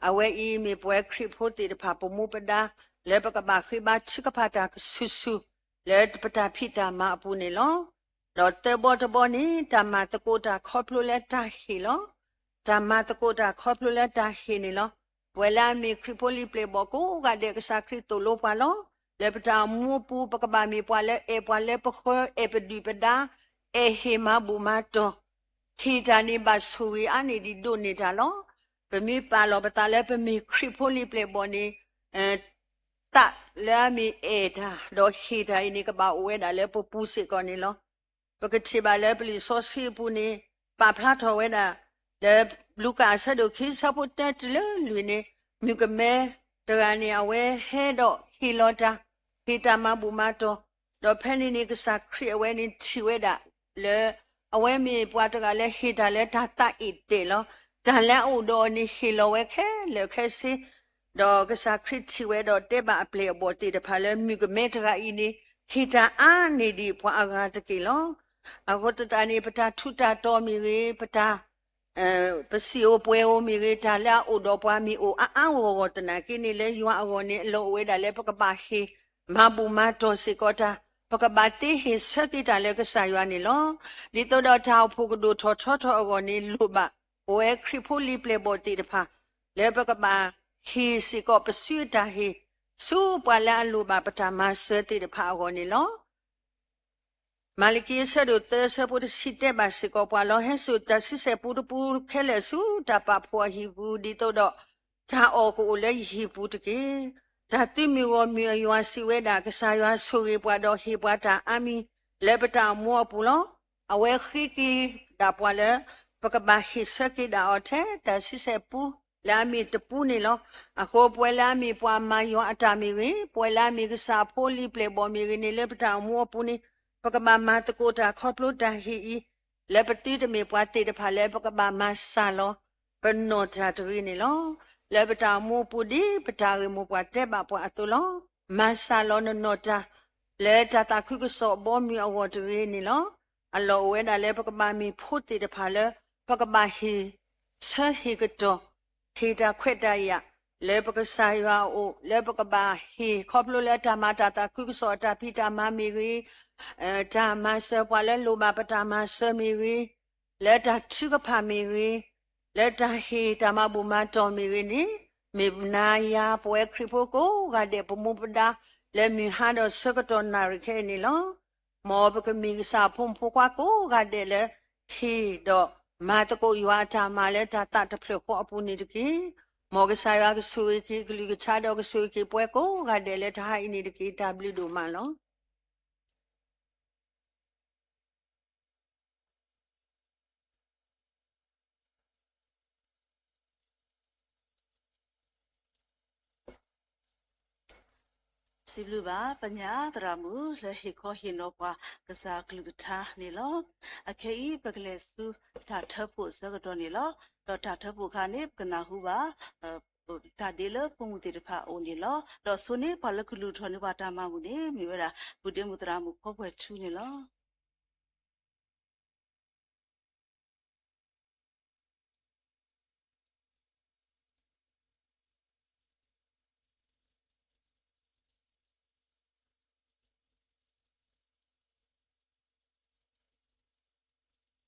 အဝဲအံၤမ့ၢ်ပဝဲခရံာ်ဖိသ့ၣ်တဖၣ်ပမူပဒါ လၢပကဘၣ်ဃ့ဘါထုကဖၣ်တၢ်ကဆူၣ်ဆူၣ် လၢပတၢ်ဖံးတၢ်မၤအပူၤန့ၣ်လီၤ. ဒီးသၢဘီတဘီန့ၣ် တၢ်မၤသကိးတၢ်ခီဖျိလၢတၢ်ဟ့ၣ်လီၤ. တၢ်မၤသကိးတၢ်ခီဖျိလၢတၢ်ဟ့ၣ်န့ၣ်လီၤ. ပဝဲလၢအမ့ၢ်ခရံာ်ဖိလံၤပျဲၢ်ဘီၣ်ကိးဂၤဒဲး ကစၢ်ခရံာ်သိၣ်လိပှၤလီၤ. လၢပတၢ်အိၣ်မူအပူၤ ပကဘၣ်မ့ၢ်ပှၤလၢအဲၣ်ပှၤလၢပဃၢၤ အဲၣ်ပဒုၣ်ပဒါ အဲၣ်ဟ့ၣ်မၤဘူၣ်မၤတီၢ် ဟ့ၣ်တၢ်န့ၣ်ဘၣ်ဆိၣ်ဂ့ၤအါန့ၢ်ဒံးဒိးန့ၢ်တၢ်လီၤ. ပမ့ၢ်ပာ်လီၤပသးလၢပမ့ၢ်ခရံာ်ဖိလံၤပျဲၢ်ဘီၣ်န့ၣ်, သးလၢအမ့ၢ်အဲၣ်တၢ် ဒီးဟ့ၣ်တၢ်အံၤန့ၣ် ကဘၣ်အိၣ်ဝဲဒၣ်လၢပပူၤစ့ၢ်ကီးန့ၣ်လီၤ. ပကထံၣ်ဘၣ်လၢပလံာ်စီဆှံအပူၤန့ၣ် ပာ်ဖျါထီၣ်ဝဲဒၣ် လၢလူၤကၣ်အဆၢဒိၣ်ခံအဆၢဖိတၢတုၤလၢလွံၢ်န့ၣ်, မုၣ်ကမဲတဂၤန့ၣ် အဝဲဟဲဒီးဟ့ၣ်လီၤတၢ်, ဟ့ၣ်တၢ်မၤဘူၣ်မၤတီၢ်, ဒီးဖဲန့ၣ်န့ၣ် ကစၢ်ခရံာ်အဝဲန့ၣ်ထံၣ်ဝဲဒၣ်လၢ အဝဲမ့ၢ်ပှၤတဂၤလၢဟ့ၣ်တၢ်လၢတၢ်သးအိၣ်တဲာ်လီၤ. တၢ်လၢအအိၣ်ဒီးအီၤန့ၣ်ဟ့ၣ်လီၤဝဲခဲလၢာ်ခဲဆ့ ဒီးကစၢ်ခရံာ်ထံၣ်ဝဲဒီးတဲဘၣ်အပျဲၢ်အဘီၣ်သ့ၣ်တဖၣ်လၢ မုၣ်ကမဲတဂၤအံၤန့ၣ် ဟ့ၣ်တၢ်အါန့ၢ်ဒံးပှၤအဂၤတက့ၢ်လီၤ. အဃိသတးန့ၣ် ပတၢ်ထူးတၢ်တီၤမ့ၢ်ဂ့ၤ, ပတၢ် ပစံၣ်ဧိၤပှဲၤဧိၤမ့ၢ်ဂ့ၤ, တၢ်လၢအအိၣ်ဒီးပှၤမ့ၢ်အိၣ်အါအါဂီၢ်ဂီၢ်သနာ်က့န့ၣ် လၢယွၤအဂီၢ်န့ၣ် အလီၢ်အိၣ်ဝဲဒၣ်လၢပကဘၣ်ဟ့ၣ်မၤဘူၣ်မၤတီၢ်စ့ၢ်ကီးတၢ်, ပကဘၣ်သ့ဟ့ၣ်ဆၢက့ၤတၢ်လၢကစၢ်ယွၤန့ၣ်လီၤ. ဒ်သိးဒီးတၢ်အိၣ်ဖှိၣ်ကဒိၣ်ထီၣ်ထီထီၣ်အဂီၢ်န့ၣ် လိၣ်ဘၣ်ပဝဲခရံာ်ဖိလံၤပျဲၢ်ဘီၣ်သ့ၣ်တဖၣ် လၢပကဘၣ်ဟ့ၣ်စ့ၢ်ကီးပစုအတၢ်ဟ့ၣ် ဆူပှၤလၢအလိၣ်ဘၣ်ပတၢ်မၤစၢၤသ့ၣ်တဖၣ်အဂီၢ်န့ၣ်လီၤ. မၤလကံအဆၢဒိၣ်သၢအဆၢဖိတဆံတဲဘၣ်စ့ၢ်ကီးပှၤလီၤ. ဟဲစိာ်တၢ်ဆံဆဲၣ်ပူတပူခဲလၢာ်ဆူတၢ်ပာ်ဖှိၣ်အဟံၣ်ပူၤ, ဒ်သိးဒီးတၢ်အီၣ်ကအိၣ်လၢယဟံၣ်ပူၤတက့ၢ်. တၢ်သုးမုၢ်ဂီၢ်မုၢ်အယွၤစံးဝဲဒၣ်, ကစၢ်ယွၤဆိၣ်ဂ့ၤပှၤဒီးဟ့ၣ်ပှၤတၢ်အါမံၤလၢပတၢ်အိၣ်မူအပူၤလီၤ. အဝဲဃ့က့ၤဒၣ်ပှၤလၢ ပကဘၣ်ဟ့ၣ်ဆၢက့ၤဒၣ်အီၤထဲတၢ်ဆံဆဲၣ်ပူ လၢအမ့ၢ်တပူန့ၣ်လီၤ. အဃိပဝဲလၢအမ့ၢ်ပှၤမၤယွၤအတၢ်မ့ၢ်ဂ့ၤ, ပဝဲလၢအမ့ၢ်ကစၢ်အဖိလံၤပျဲၢ်ဘီၣ်မ့ၢ်ဂ့ၤန့ၣ် လၢပတၢ်အိၣ်မူအပူၤန့ၣ် ပကဘၣ်မၤသကိးတၢ်ခီဖျိတၢ်ဟ့ၣ်အံၤ လၢပသုတမ့ၢ်ပှၤသ့ၣ်တဖၣ်လၢပကဘၣ်မၤစှၤလီၤ ပနီၢ်တၢ်တဂ့ၤန့ၣ်လီၤ. လၢပတၢ်အိၣ်မူအပူၤဒ်ပတၢ်ဂ့ၢ်မိၢ်ပှၢ်တဲဘၣ်ပှၤအသိးလီၤ. မၤစှၤလီၤနနီၢ်တၢ် လၢတၢ်သးခုကစီၣ်ဘီမုၢ်အဂီၢ်တဂ့ၤန့ၣ်လီၤ. အလီၢ်အိၣ်ဝဲဒၣ်လၢပကဘၣ်မ့ၢ်ဖိသ့ၣ်တဖၣ်လၢ ပကဘၣ်ဟ့ၣ်ဆၢဟ့ၣ်ကတီၢ် ဟ့ၣ်တၢ်ခွဲးတၢ်ယာ် လၢပကစၢ်ယွၤအအိၣ် လၢပကဘၣ်ဟ့ၣ်ခီဖျိလၢတၢ်မၤတၢ်သးခုကစီၣ်အတၢ်ဖံးတၢ်မၤမ့ၢ်ဂ့ၤ, တၢ်မၤစၢၤပှၤလၢလိၣ်ဘၣ်ပတၢ်မၤစၢၤမ့ၢ်ဂ့ၤ, လၢတၢ်ထုကဖၣ်မ့ၢ်ဂ့ၤ, လၢတၢ်ဟ့ၣ်တၢ်မၤဘူၣ်မၤတီၢ်မ့ၢ်ဂ့ၤန့ၣ်, မ့ၢ်နၤယၤပဝဲခရံာ်ဖိကိးဂၤဒဲး ပမူပဒါ လၢမုၢ်ဟါဒီးဆၢကတီၢ်နၣ်ရံၣ်ခဲအံၤန့ၣ်လီၤ. မ်ပကမ့ၢ်ကစၢ်အဖိမုၣ်ဖိခွါကိးဂၤဒဲးလၢ ဟ့ၣ်ဒီးမၤသကိးယွၤအတၢ်မၤလၢတၢ်သးတဖျၢၣ်ဃီအပူၤန့ၣ်တက့ၢ်. မ်ကစၢ်ယွၤကဆိၣ်ဂ့ၤက့ၤကလုၢ်ကထါဒီးကဆိၣ်ဂ့ၤက့ၤပဝဲကိးဂၤဒဲးလၢတဟါအံၤန့ၣ်တက့ၢ်. တၢ်ဘျုးဒိၣ်မးလီၤ. စံးဘျုးဘၣ် ပညါသရၣ်မုၣ်လၢဟ့ၣ်ခီဟ့ၣ်နီၤပှၤကစၢ်ကလုၢ်ကထါန့ၣ်လီၤ. အခဲအံၤပကလဲၤဆူတၢ်ထၢဖှိၣ်အဆၢကတီၢ်န့ၣ်လီၤ. ဒီးတၢ်ထၢဖှိၣ်အခါန့ၣ် ပကနၢ်ဟူဘၣ် တၢ်ဒ့လၢဖိမုၣ်သ့ၣ်တဖၣ်အအိၣ်န့ၣ်လီၤ. ဒီးဆိန့ၢ်ပှၤလၢကလုၢ်ထီၣ်န့ၢ်ပှၤတၢ်မၤမုာ်န့ၣ် မ့ၢ်ဝဲဒၣ် ပုၢ်ဒ့မုၣ်သရၣ်မုၣ်ဖီကွဲၢ်ထူန့ၣ်လီၤ.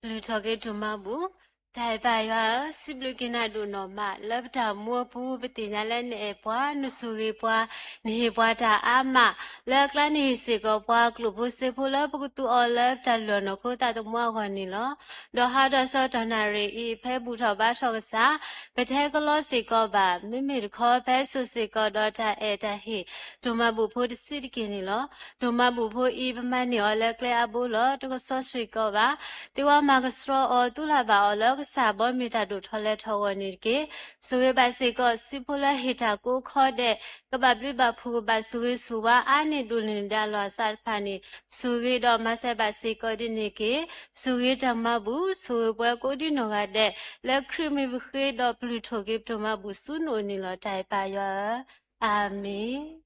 ကလုၢ်ထီၣ်က့ၤဒိၣ်မးဘူၣ်, တၢ်အဲၣ်ပၢ်ယွၤဧၢ, စံးဘျုးက့ၤနၤဒိၣ်နီၢ်မး လၢပတၢ်မူအပူၤ ပသ့ၣ်ညါလၢနအဲၣ်ပှၤ, နဆိၣ်ဂ့ၤပှၤ, နဟ့ၣ်ပှၤတၢ်အါမး, လၢအကျါနဟ့ၣ်စ့ၢ်ကီးပှၤကျိၣ်ဖိစ့ဖိလၢပကသူအီၤလၢပတၢ်လုၢ်အီၣ်နီၢ်ခိသးသမူအဂီၢ်န့ၣ်လီၤ. ဒီးဟါဒီးဆၢကတီၢ်နၣ်ရံၣ်အံၤ ဖဲဘူၣ်ထီၣ်ဘါထီၣ်ကစၢ်, ပထဲကလီစ့ၢ်ကီးဘၣ်, မ့မ့ၢ်တခီဖဲစိာ်စ့ၢ်ကီးဒီးတၢ်အဲၣ်တၢ်ဟ့ၣ် ဒိၣ်မးဘူၣ်ဖိတဆံးတက့ၢ်န့ၣ်လီၤ. ဒိၣ်မးဘူၣ်ဖိအံၤ ပမၤန့ၢ်အီၤလၢကျဲအါဘိလီၤ. တကဆှီဆှံကီးဘၣ်, သ့ဝါမၤကဆှီအီၤ သူလၢ်ဘၣ်အီၤလၢကစၢ်ဘီမုၢ်တၢ်ဒိၣ်ထီၣ်လဲၤထီၣ်အဂီၢ်န့ၣ်တက့ၢ်. ဆိၣ်ဂ့ၤဘၣ်စ့ၢ်ကီး စံးဖိလၢဟ့ၣ်တၢ်ကိးခီဒဲး, ကဘၣ်ဘျုးဘၣ်ဖှိၣ် ကဘၣ်ဆိၣ်ဂ့ၤဆိၣ်ဝါ အါန့ၢ်ဒိၣ်န့ၢ်ဒၣ်လီၤအသးတဖၣ်န့ၣ်, ဆိၣ်ဂ့ၤဒီးမၤစၢၤဘၣ်စ့ၢ်ကီးဒ်န့ၣ်တက့ၢ်. ဆိၣ်ဂ့ၤတၢ်မၤဘူၣ်, ဆိၣ်ဂ့ၤပှၤကိးဒ်နီၢ်ဂၤဒဲး, လၢခရံာ်မံၤပဃ့ဒီးပလုၢ်ထီၣ်က့ၤပဒိၣ်မးဘူၣ်ဆူနအိၣ်န့ၣ်လီၤ. တၢ်အဲၣ်ပၢ်ယွၤဧၢ, အၤမ့ၣ်.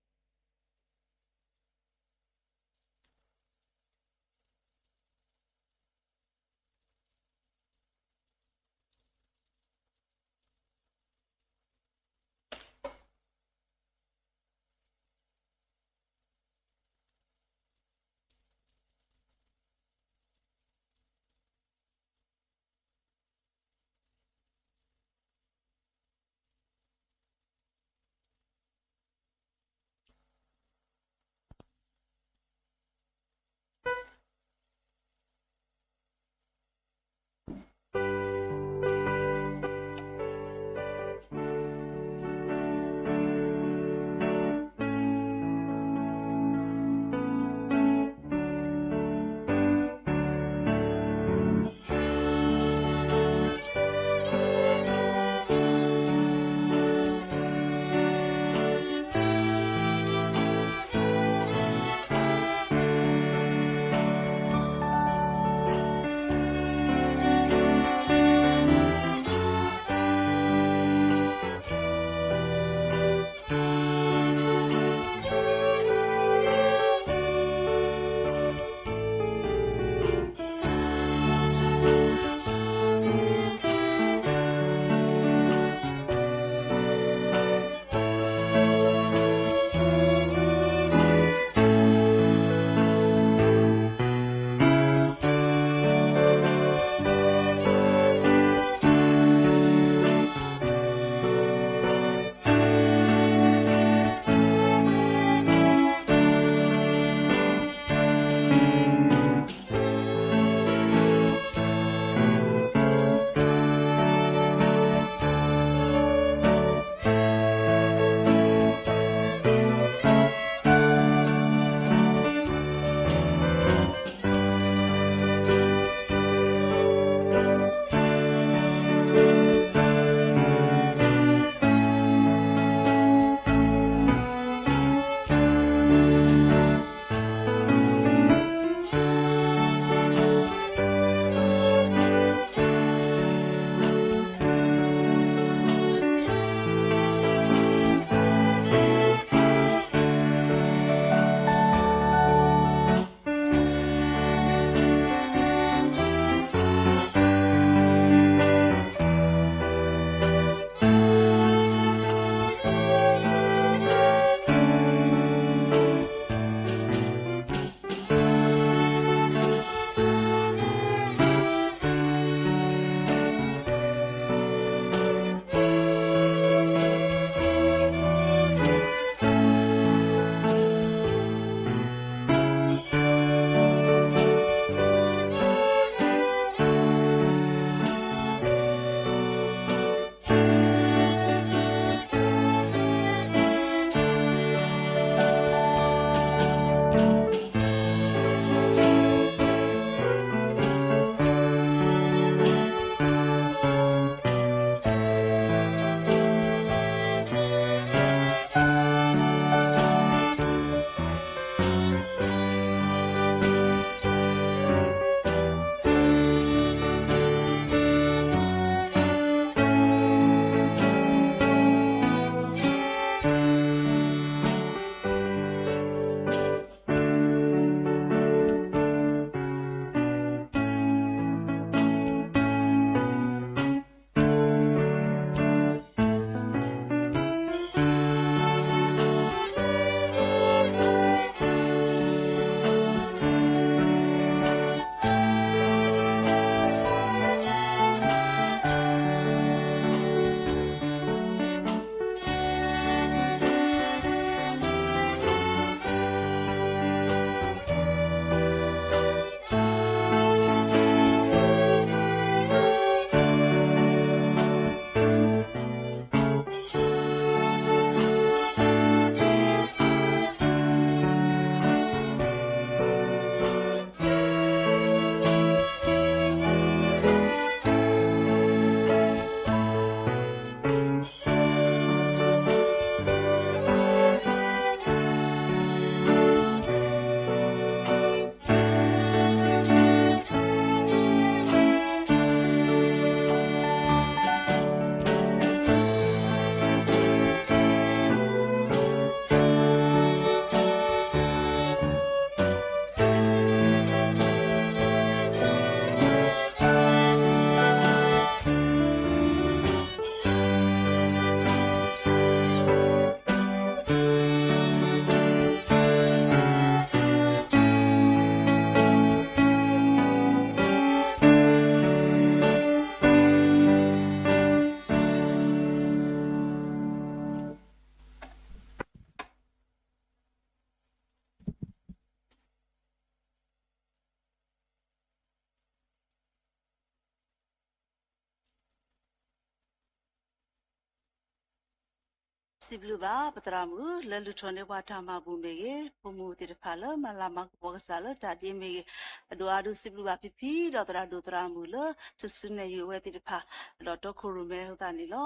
စံးဘျုးဘၣ်ပသရၣ်မုၣ် လၢလုၢ်ထီၣ်န့ၢ်ပှၤတၢ်မၤဘူၣ်မ့ၢ်ဂ့ၤ, ဖိမုၣ်သ့ၣ်တဖၣ်လၢမၤလၤမၤကပီၤကစၢ်လၢတၢ်ဒ့မ့ၢ်ဂ့ၤ, အဒိၣ်အါဒုးစံးဘျုးဘၣ်ဖံဖံဒီးသရၣ်ဒိၣ်သရၣ်မုၣ်လၢ ထူၣ်စုနဲၣ်ယုာ်အဝဲသ့ၣ်တဖၣ် ဒီးတီခိၣ်ရိၣ်မဲအဃိသတးန့ၣ်လီၤ.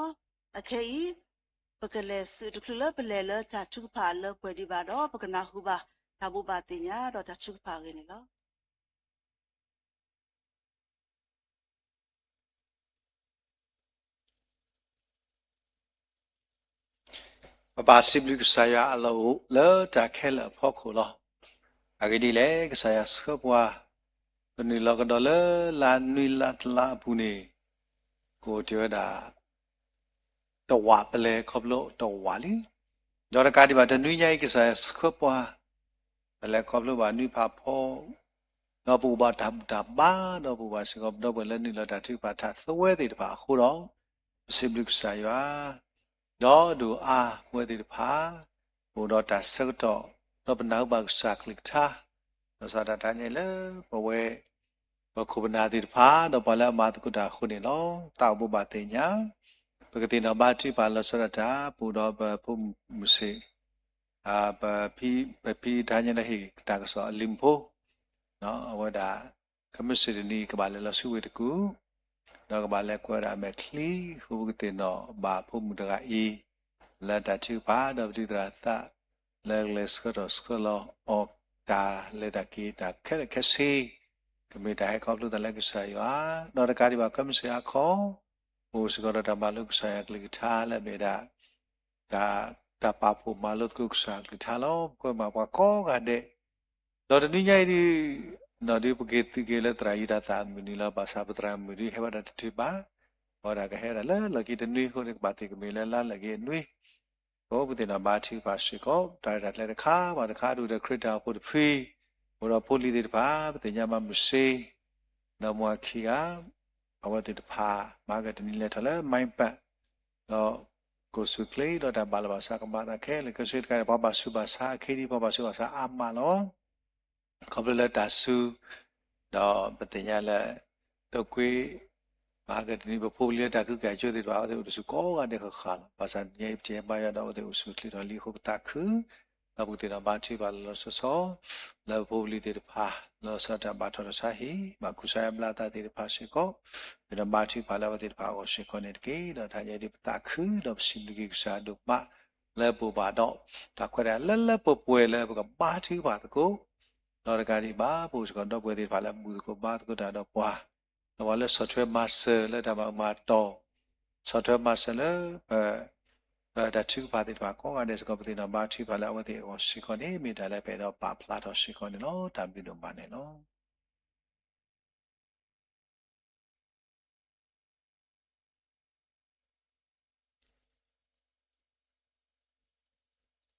အခဲအံၤ ပကလဲၤဆူတချုးလၢပလဲၤလၢတၢ်ထုကဖၣ်အလၢပှဲၤဒံးဘၣ်ဒီး ပကနၢ်ဟူဘၣ်တၢ်ဘိးဘၣ်သ့ၣ်ညါဒီးတၢ်ထုကဖၣ်အဂ့ၢ်န့ၣ်လီၤ. ပဘၣ်စံးဘျုးကစၢ်ယွၤအလီၢ်အိၣ်လၢတၢ်ခဲလၢာ်အဖီခိၣ်လီၤ. အဂ့ၢ်ဒ်လဲၣ်, ကစၢ်ယွၤဆှၢပှၤ ပနုာ်လီၤကဒီးလၢလါနွံလါတလါအပူၤန့ၣ် ကအိၣ်တ့ၢ်ဝဲဒၣ် တဝးပလဲၤခီဖျိတဝးလံ. ဒီးတကးဒံးဘၣ်တနွံညါအံၤ ကစၢ်ယွၤဆှၢပှၤ ပလဲၤခီဖျိဘၣ်နွံဖးဖီ ဒီးပအိၣ်ဘၣ်တၢ်ဘူၣ်တၢ်ဘါ ဒီးပအိၣ်ဘၣ်စ့ၢ်ကီးပဒီပုၢ်ဝဲၢ်လၢနုာ်လီၤတၢ်ထုကဖၣ်ထးသဝဲသ့ၣ်တဖၣ်အဃိဒီး ပစံးဘျုးကစၢ်ယွၤ ဒီးဒိၣ်အါပဝဲသ့ၣ်တဖၣ် ပအိၣ်ဒီးတၢ်ဆၢကတီၢ် ဒီးပနၢ်ဟူဘၣ်ကစၢ်ကလုၢ်ကထါ ဒီးစးထီၣ်တၢ်ညါလၢပဝဲ ပခိၣ်ပနၢ်သ့ၣ်တဖၣ် ဒီးပှၤလၢအမၤသကိးတၢ်အဃိန့ၣ်လီၤ. တၢ်အိၣ်ဘိးဘၣ်သ့ၣ်ညါ ပကသ့ၣ်နီၣ်ဘါထုကဖၣ်လီၤဆီဒၣ်တၢ် ပအိၣ်ဒီးပဖိမုၣ်စ့ၢ် ပဖံ ပဖံတၢ်ညါလၢဟ့ၣ်တၢ်ကစီၣ်အလံာ်မူဖိ အဝဲဒၣ် ခဲမုၢ်ဆ့ၣ်တနံၤ ကဘၣ်လဲၤလီၤဆူဝ့ၢ်တကူၣ် ဒီးကဘၣ်လဲၤကွဲးဝဲဒၣ်အမဲာ်ချံ ဃိပကသ့ၣ်နီၣ်ဘၣ်ဖိမုၣ်တဂၤအံၤ လၢတၢ်ထုကဖၣ် ဒီးပတုၤသရၣ်သး လၢကလဲၤဆှၢထီၣ်ဆှၢလီၤအီၤ တၢ်လဲၤတၢ်က့ၤတၢ်ခဲလၢာ်ခဲဆ့ ကမ့ၢ်တၢ်ဟဲခီဖျိသးလၢကစၢ်ယွၤ ဒီးတကးဒံးဘၣ် ခဲမုၢ်ဆ့ၣ်ဟါခီ ပအိၣ်စ့ၢ်ကီးဒီးတၢ်မၤလိကစၢ်ယွၤကလုၢ်ကထါလၢအမ့ၢ်ဒၣ် တၢ် တၢ်ပာ်ဖှိၣ်မၤလိသကိးကစၢ်ကလုၢ်ကထါလီၤ. ပကွဲမးပှၤကိးဂၤဒဲး ဒီးတနွံညါအံၤဒုး နီၢ်ဒုးပက့ၤသုးက့ၤလၢသရၣ်ယုၢ်တၢ်သးအမုၢ်နံၤလီၤ. ဘၣ်ဆၣ်ပသရၣ်မုၣ်ဒုးဟဲဝဲဒၣ်တတုၤဘၣ်, အဝဲဒၣ်ကဟဲဝဲဒၣ်လၢလီၢ်ခံတနွံအဃိန့ၣ် ကဘၣ်သ့ၣ်ကမ့ၢ်လၢလါလၢာ်က့ၤအနွံ အဃိပသ့ၣ်နီၣ်ဘါထုကဖၣ်စ့ၢ်ကီး တၢ်ရဲၣ်တၢ်ကျဲၤတခါဘၣ်တခါ ဒိၣ်ဒီးခရံာ်တၢ်အိၣ်ဖှိၣ်တဖု အိၣ်ဒီးဖိလံၤသ့ၣ်တဖၣ် ပသ့ၣ်ညါဘၣ်မုၢ်စ့ ဒီးမုၢ်အခံဂၤ အဝဲသ့ၣ်တဖၣ် မၤကတနံၤလဲၤထီၣ်လၢ မၢ်ပၣ် ဒီး ကိၣ်ဆူၣ်ချ့ ဒီးတၢ်ဘၣ်လီၤဘၣ်ဆါကမၤသးခဲလၢာ်ခဲဆ့တခါန့ၣ် ပှၤဘၣ်ဆူးဘၣ်ဆါအခံဒ် ပှၤဘၣ်ဆူးဘၣ်ဆါအါမးလီၤ. ခီဖျိလၢတၢ်စူၤ ဒီးပသ့ၣ်ညါလၢ တကွ့ မၤကတနံၤ ပဖိပလံၤလၢတၢ်ခုကၢ်ကၠိသ့ၣ်တဖၣ် အဝဲသ့ၣ်အိၣ်တဆူၣ်ကိးဂၤဒဲးဃၣ်ဃၣ်လီၤ. ဘၣ်ဆၣ်တနံၤညါအံၤပတဘါယွၤဒီး အဝဲသ့ၣ်အိၣ်ဆူၣ်ချ့ထီၣ်လံအဃိ ပသးခု ဒီးပကသ့ၣ်နီၣ်ဘါထုကဖၣ်လီၤလီၤဆီဆီ လၢပဖိပလံၤသ့ၣ်တဖၣ် လီၤဆီဒၣ်တၢ်ဘၣ်ထီၣ်တၢ်ဆါဟံၣ် ဘၣ်ကူစါအဘျါသးသ့ၣ်တဖၣ်စ့ၢ်ကီး ပသ့ၣ်နီၣ်ဘါထုကဖၣ်လၢအဝဲသ့ၣ်တဖၣ်အဂီၢ်စ့ၢ်ကီးန့ၣ်တက့ၢ်. ဒီးတနံၤညါအံၤဒုးပသးခု ဒီးပစံးဘျုးက့ၤကစၢ်ဒိၣ်မး လၢပအိၣ်ဘၣ်ဒီး တၢ်ခွဲးတၢ်ယာ်လၢလၢပှဲၤပှဲၤလၢပကဘါထုကဖၣ်သကိး ဒီးတကးဒံးဘၣ် ပအိၣ်စ့ၢ်ကီးဒီပုၢ်ဝဲၢ်သ့ၣ်တဖၣ်လၢဘူၣ်သကိးဘါသကိးတၢ်ဒီးပှၤ ဒီးပှၤလၢဆီၣ်ထွဲမၤစၢၤလၢတၢ်မၤမၤတီၤ ဆီၣ်ထွဲမၤစၢၤလၢ ပ တၢ်ထုကဖၣ်သ့ၣ်တဖၣ်ကိးဂၤဒဲးစ့ၢ်ကီး ပသ့ၣ်နီၣ်ဘါထုကဖၣ်လၢအဝဲသ့ၣ်အဂီၢ်စ့ၢ်ကီးန့ၣ် မ့ၢ်တၢ်လၢပအဲၣ်ဒိးပာ်ဖျါထီၣ်စ့ၢ်ကီးန့ၣ်လီၤ. တၢ်ဘျုးဒိၣ်မးန့ၣ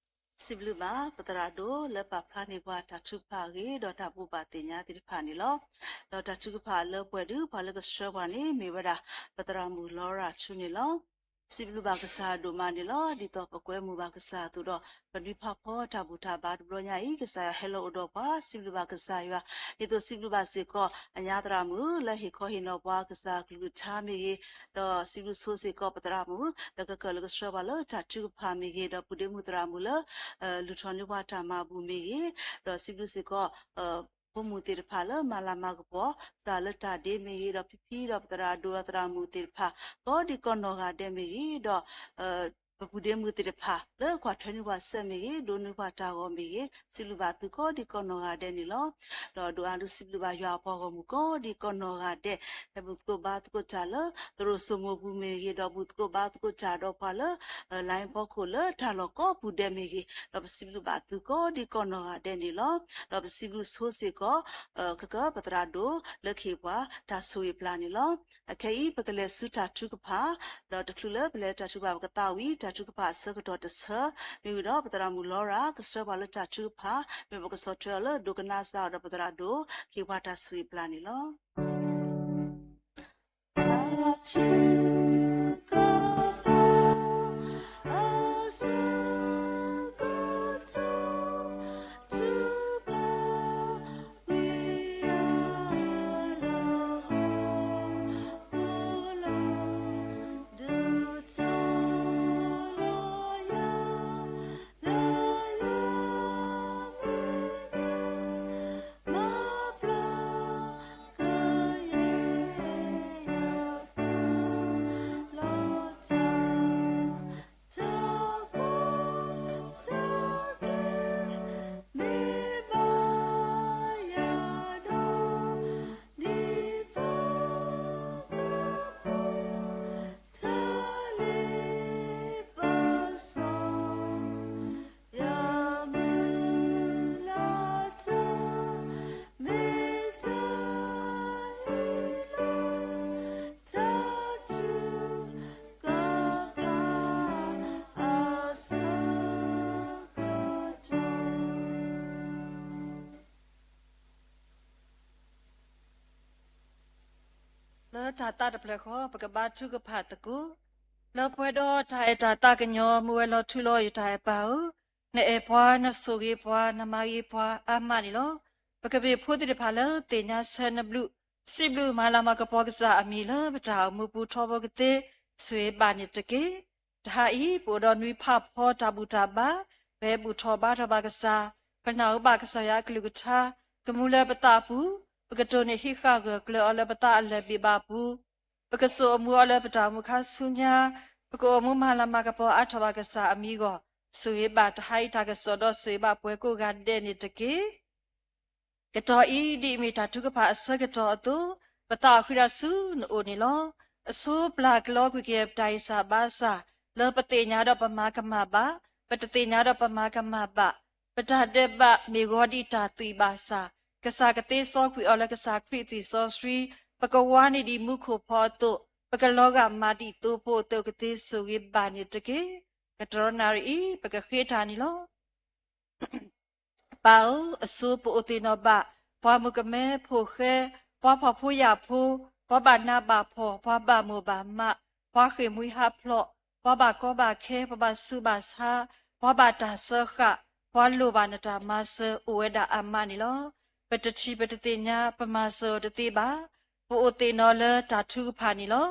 ်လီၤ. စံးဘျုးဘၣ် ပသရၣ်ဒိၣ်လၢပာ်ဖျါန့ၢ်ပှၤတၢ်ထုကဖၣ်အဂ့ၢ် ဒီးတၢ်ဘိးဘၣ်သ့ၣ်ညါသ့ၣ်တဖၣ်န့ၣ်လီၤ. ဒီးတၢ်ထုကဖၣ်အလၢပှဲၤဒုး ပှၤလၢကဆှၢပှၤန့ၣ် မ့ၢ်ဝဲဒၣ် ပသရၣ်မုၣ်လီရၣ်ထူန့ၣ်လီၤ. စံးဘျုးဘၣ်ကစၢ်ဒိၣ်မးန့ၣ်လီၤ. ဒ်သိးပကွဲမုာ်ဘၣ်ကစၢ်အသိးဒီး ပနွံဖးဖီတၢ်ဘူၣ်တၢ်ဘါတဘျီညါအံၤ ကစၢ်ယွၤဟဲလီၤအိၣ်ဒီးပှၤ စံးဘျုးဘၣ်ကစၢ်ယွၤ ဒ်သိးစံးဘျုးဘၣ်စ့ၢ်ကီး အညါသရၣ်မုၣ် လၢဟ့ၣ်ခီဟ့ၣ်နီၤပှၤကစၢ်ကလုၢ်ကထါမ့ၢ်ဂ့ၤ, ဒီးစံးဘျုးဆိစ့ၢ်ကီးပသရၣ်မုၣ် လၢကကၢၢ်လၢကဆှၢပှၤလၢတၢ်ထုကဖၣ်မ့ၢ်ဂ့ၤ, ဒီးပုၢ်ဒ့မုၣ်သရၣ်မုၣ်လၢ လုၢ်ထီၣ်န့ၢ်ပှၤတၢ်မၤဘူၣ်မ့ၢ်ဂ့ၤ, ဒီးစံးဘျုးစ့ၢ်ကီး ဖိမုၣ်သ့ၣ်တဖၣ်လၢမၤလၤမၤကပီၤ စၢ်လၢတၢ်ဒ့မ့ၢ်ဂ့ၤ, ဒီးဖံဖံဒီးပသရၣ်ဒိၣ်ဒီးသရၣ်မုၣ်သ့ၣ်တဖၣ် ကိးဒံးကိးနီၢ်ဂၤဒဲးမ့ၢ်ဂ့ၤ, ဒီး ပပုၢ်ဒ့မုၣ်သ့ၣ်တဖၣ် လၢကွၢ်ထွဲန့ၢ်ပှၤစဲးမ့ၢ်ဂ့ၤ, ဒိးန့ၢ်ပှၤတၢ်ဂီၤမ့ၢ်ဂ့ၤ, စံးဘျုးဘၣ်သုကိးဒံးကိးနီၢ်ဂၤဒဲးန့ၣ်လီၤ. ဒီးဒိၣ်အါဒုးစံးဘျုးဘၣ်ယွၤအပှၤဂီၢ်မုၢ်ကိးဒံးကိးနီၢ်ဂၤဒဲး ဟဲဘူၣ်သကိးဘါသကိးတၢ်လၢ သရိာ်စိမိၤပူၤမ့ၢ်ဂ့ၤ, ဒီးဘူၣ်သကိးဘါသကိးတၢ်ဒီးပှၤလၢ လါဖီခိၣ်လၢတၢ်လီၢ်ကိးပူၤဒဲးမ့ၢ်ဂ့ၤ, ဒီးပစံးဘျုးဘၣ်သုကိးဒံးကိးနီၢ်ဂၤဒဲးန့ၣ်လီၤ. ဒီးပစံးဘျုးဆိစ့ၢ်ကီး ကကၢၢ်ပသရၣ်ဒိၣ်လၢကဟ့ၣ်ပှၤတၢ်ဆိၣ်ဂ့ၤပျၢ်န့ၣ်လီၤ. အခဲအံၤ ပကလဲၤဆူတၢ်ထုကဖၣ်, ဒီးတချုးလၢပလဲၤတၢ်ထုကဖၣ် ပကသးဝံၤ တၢ်ထုကဖၣ်အဆၢကတီၢ်တဆၢ, မ့ၢ်ဝံၤဒီးပသရၣ်မုၣ်လီရၣ် ကဆှၢပှၤလၢတၢ်ထုကဖၣ်, မ့ၢ်ပကဆီၣ်ထွဲအီၤလၢဒိကနၣ်စၢ်အီၤဒီးပသရၣ်ဒိၣ် ကဟ့ၣ်ပှၤတၢ်ဆိၣ်ဂ့ၤပျၢ်န့ၣ်လီၤ. တၢ်သးတဖျၢၣ်ဃီ ပကဘါထုကဖၣ်သကိး. လၢပှဲၤဒီးတၢ်အဲၣ်တၢ်သးကညီၤ မုၢ်ဝဲၤလီၤထူလီၤ ယတၢ်အဲၣ်ပၢ်ဧၢ, နအဲၣ်ပှၤ နဆိၣ်ဂ့ၤပှၤ နမၤဂ့ၤပှၤအါမးန့ၣ်လီၤ. ပကမ့ၢ်ဖိသ့ၣ်တဖၣ်လၢသ့ၣ်ညါဆၢနဘျုး, စံးဘျုးမၤလၤမၤကပီၤကစၢ်အမံၤလၢပတၢ်အိၣ်မူပူၤထီဘိကသ့, ဆိၣ်ဂ့ၤဘၣ်န့ၣ်တက့ၢ်. တဟါအံၤ ပအိၣ်ဒီးနွံဖးဖီတၢ်ဘူၣ်တၢ်ဘါ, ပဟဲဘူၣ်ထီၣ်ဘါထီၣ်ဘၣ်ကစၢ်, ပနၢ်ဟူဘၣ်ကစၢ်ယွၤအကလုၢ်ကထါ, ကမူလၢပသးပူၤ, ပကတိၢ်န့ၢ်ဟံးဃာ်ဂၢၢ်ကျၢၤအီၤလၢပသးအလၢၢ်ဘ့ၣ်ဘၣ်ပူၤ, ပကစိာ်အမူအီၤလၢပတၢ်အိၣ်မူခါဆူညါ, ပကအိၣ်မူမၤလၤမၤကပီၤအါထီၣ်ဘၣ်ကစၢ်အမံၤအဂီၢ်, ဆိၣ်ဂ့ၤဘၣ်တဟါအံၤတၢ်ကစီၣ်ဒီး ဆိၣ်ဂ့ၤဘၣ်ပှၤကိးဂၤဒဲးန့ၣ်တက့ၢ်. ကတီၢ်အံၤ ဒ်အမ့ၢ်တၢ်ထုကဖၣ်အဆၢကတီၢ်အသိး, ပသးအိၣ်ဃံးဒၣ်ဆူနအိၣ်န့ၣ်လီၤ. အဆိပျၢ်ကလီကွံာ်က့ၤပတၢ်ဂံၢ်စၢ်ဘါစၢ်, လၢပသ့ၣ်ညါဒီးပမၤကမၣ်ဘၣ်, ပတသ့ၣ်ညါဒီးပမၤကမၣ်ဘၣ်, ပတၢ်ဒဲးဘးမ့ၢ်ဂီၤဒံးတၢ်သွံၣ်ဘၣ်ဆၣ်, ကစၢ်ကသ့စီကွံာ်အီၤလၢကစၢ်ခရံာ်သွံၣ်စီဆှံ, ပကဝါန့ၢ်ဒံးမူခိၣ်ဖီအသိး, ပကလီၤဂာ်မၤဒံးသိဖိအသိးကသ့, ဆိၣ်ဂ့ၤဘၣ်န့ၣ်တက့ၢ်. ကတရီနၣ်ရံၣ်အံၤ ပကဃ့တၢ်န့ၣ်လီၤ. ပၢ်ဧၢ, အဆိပအိၣ်သ့ၣ်နီၣ်ဘၣ်, ပှၤမုၣ်ကမဲဖိဃဲ, ပှၤဖှီၣ်ဖိယာ်ဖိ, ပှၤဘၣ်နးဘၣ်ဖှီၣ်, ပှၤဘၣ်မိၢ်ဘၣ်မး, ပှၤဃ့ၢ်မှံဟးဖျိး, ပှၤဘၣ်ကီဘၣ်ခဲ, ပှၤဘၣ်ဆူးဘၣ်ဆါ, ပှၤဘၣ်တၢ်စၢဃာ်, ပှၤလိၣ်ဘၣ်နတၢ်မၤစၢၤ အိၣ်ဝဲဒၣ်အါမးန့ၣ်လီၤ. ပတထံၣ်ပတသ့ၣ်ညါ ပမၤစၢၤအီၤတသ့ဘၣ်. ပအိၣ်သ့ၣ်နီၣ်လၢတၢ်ထုကဖၣ်န့ၣ်လီၤ.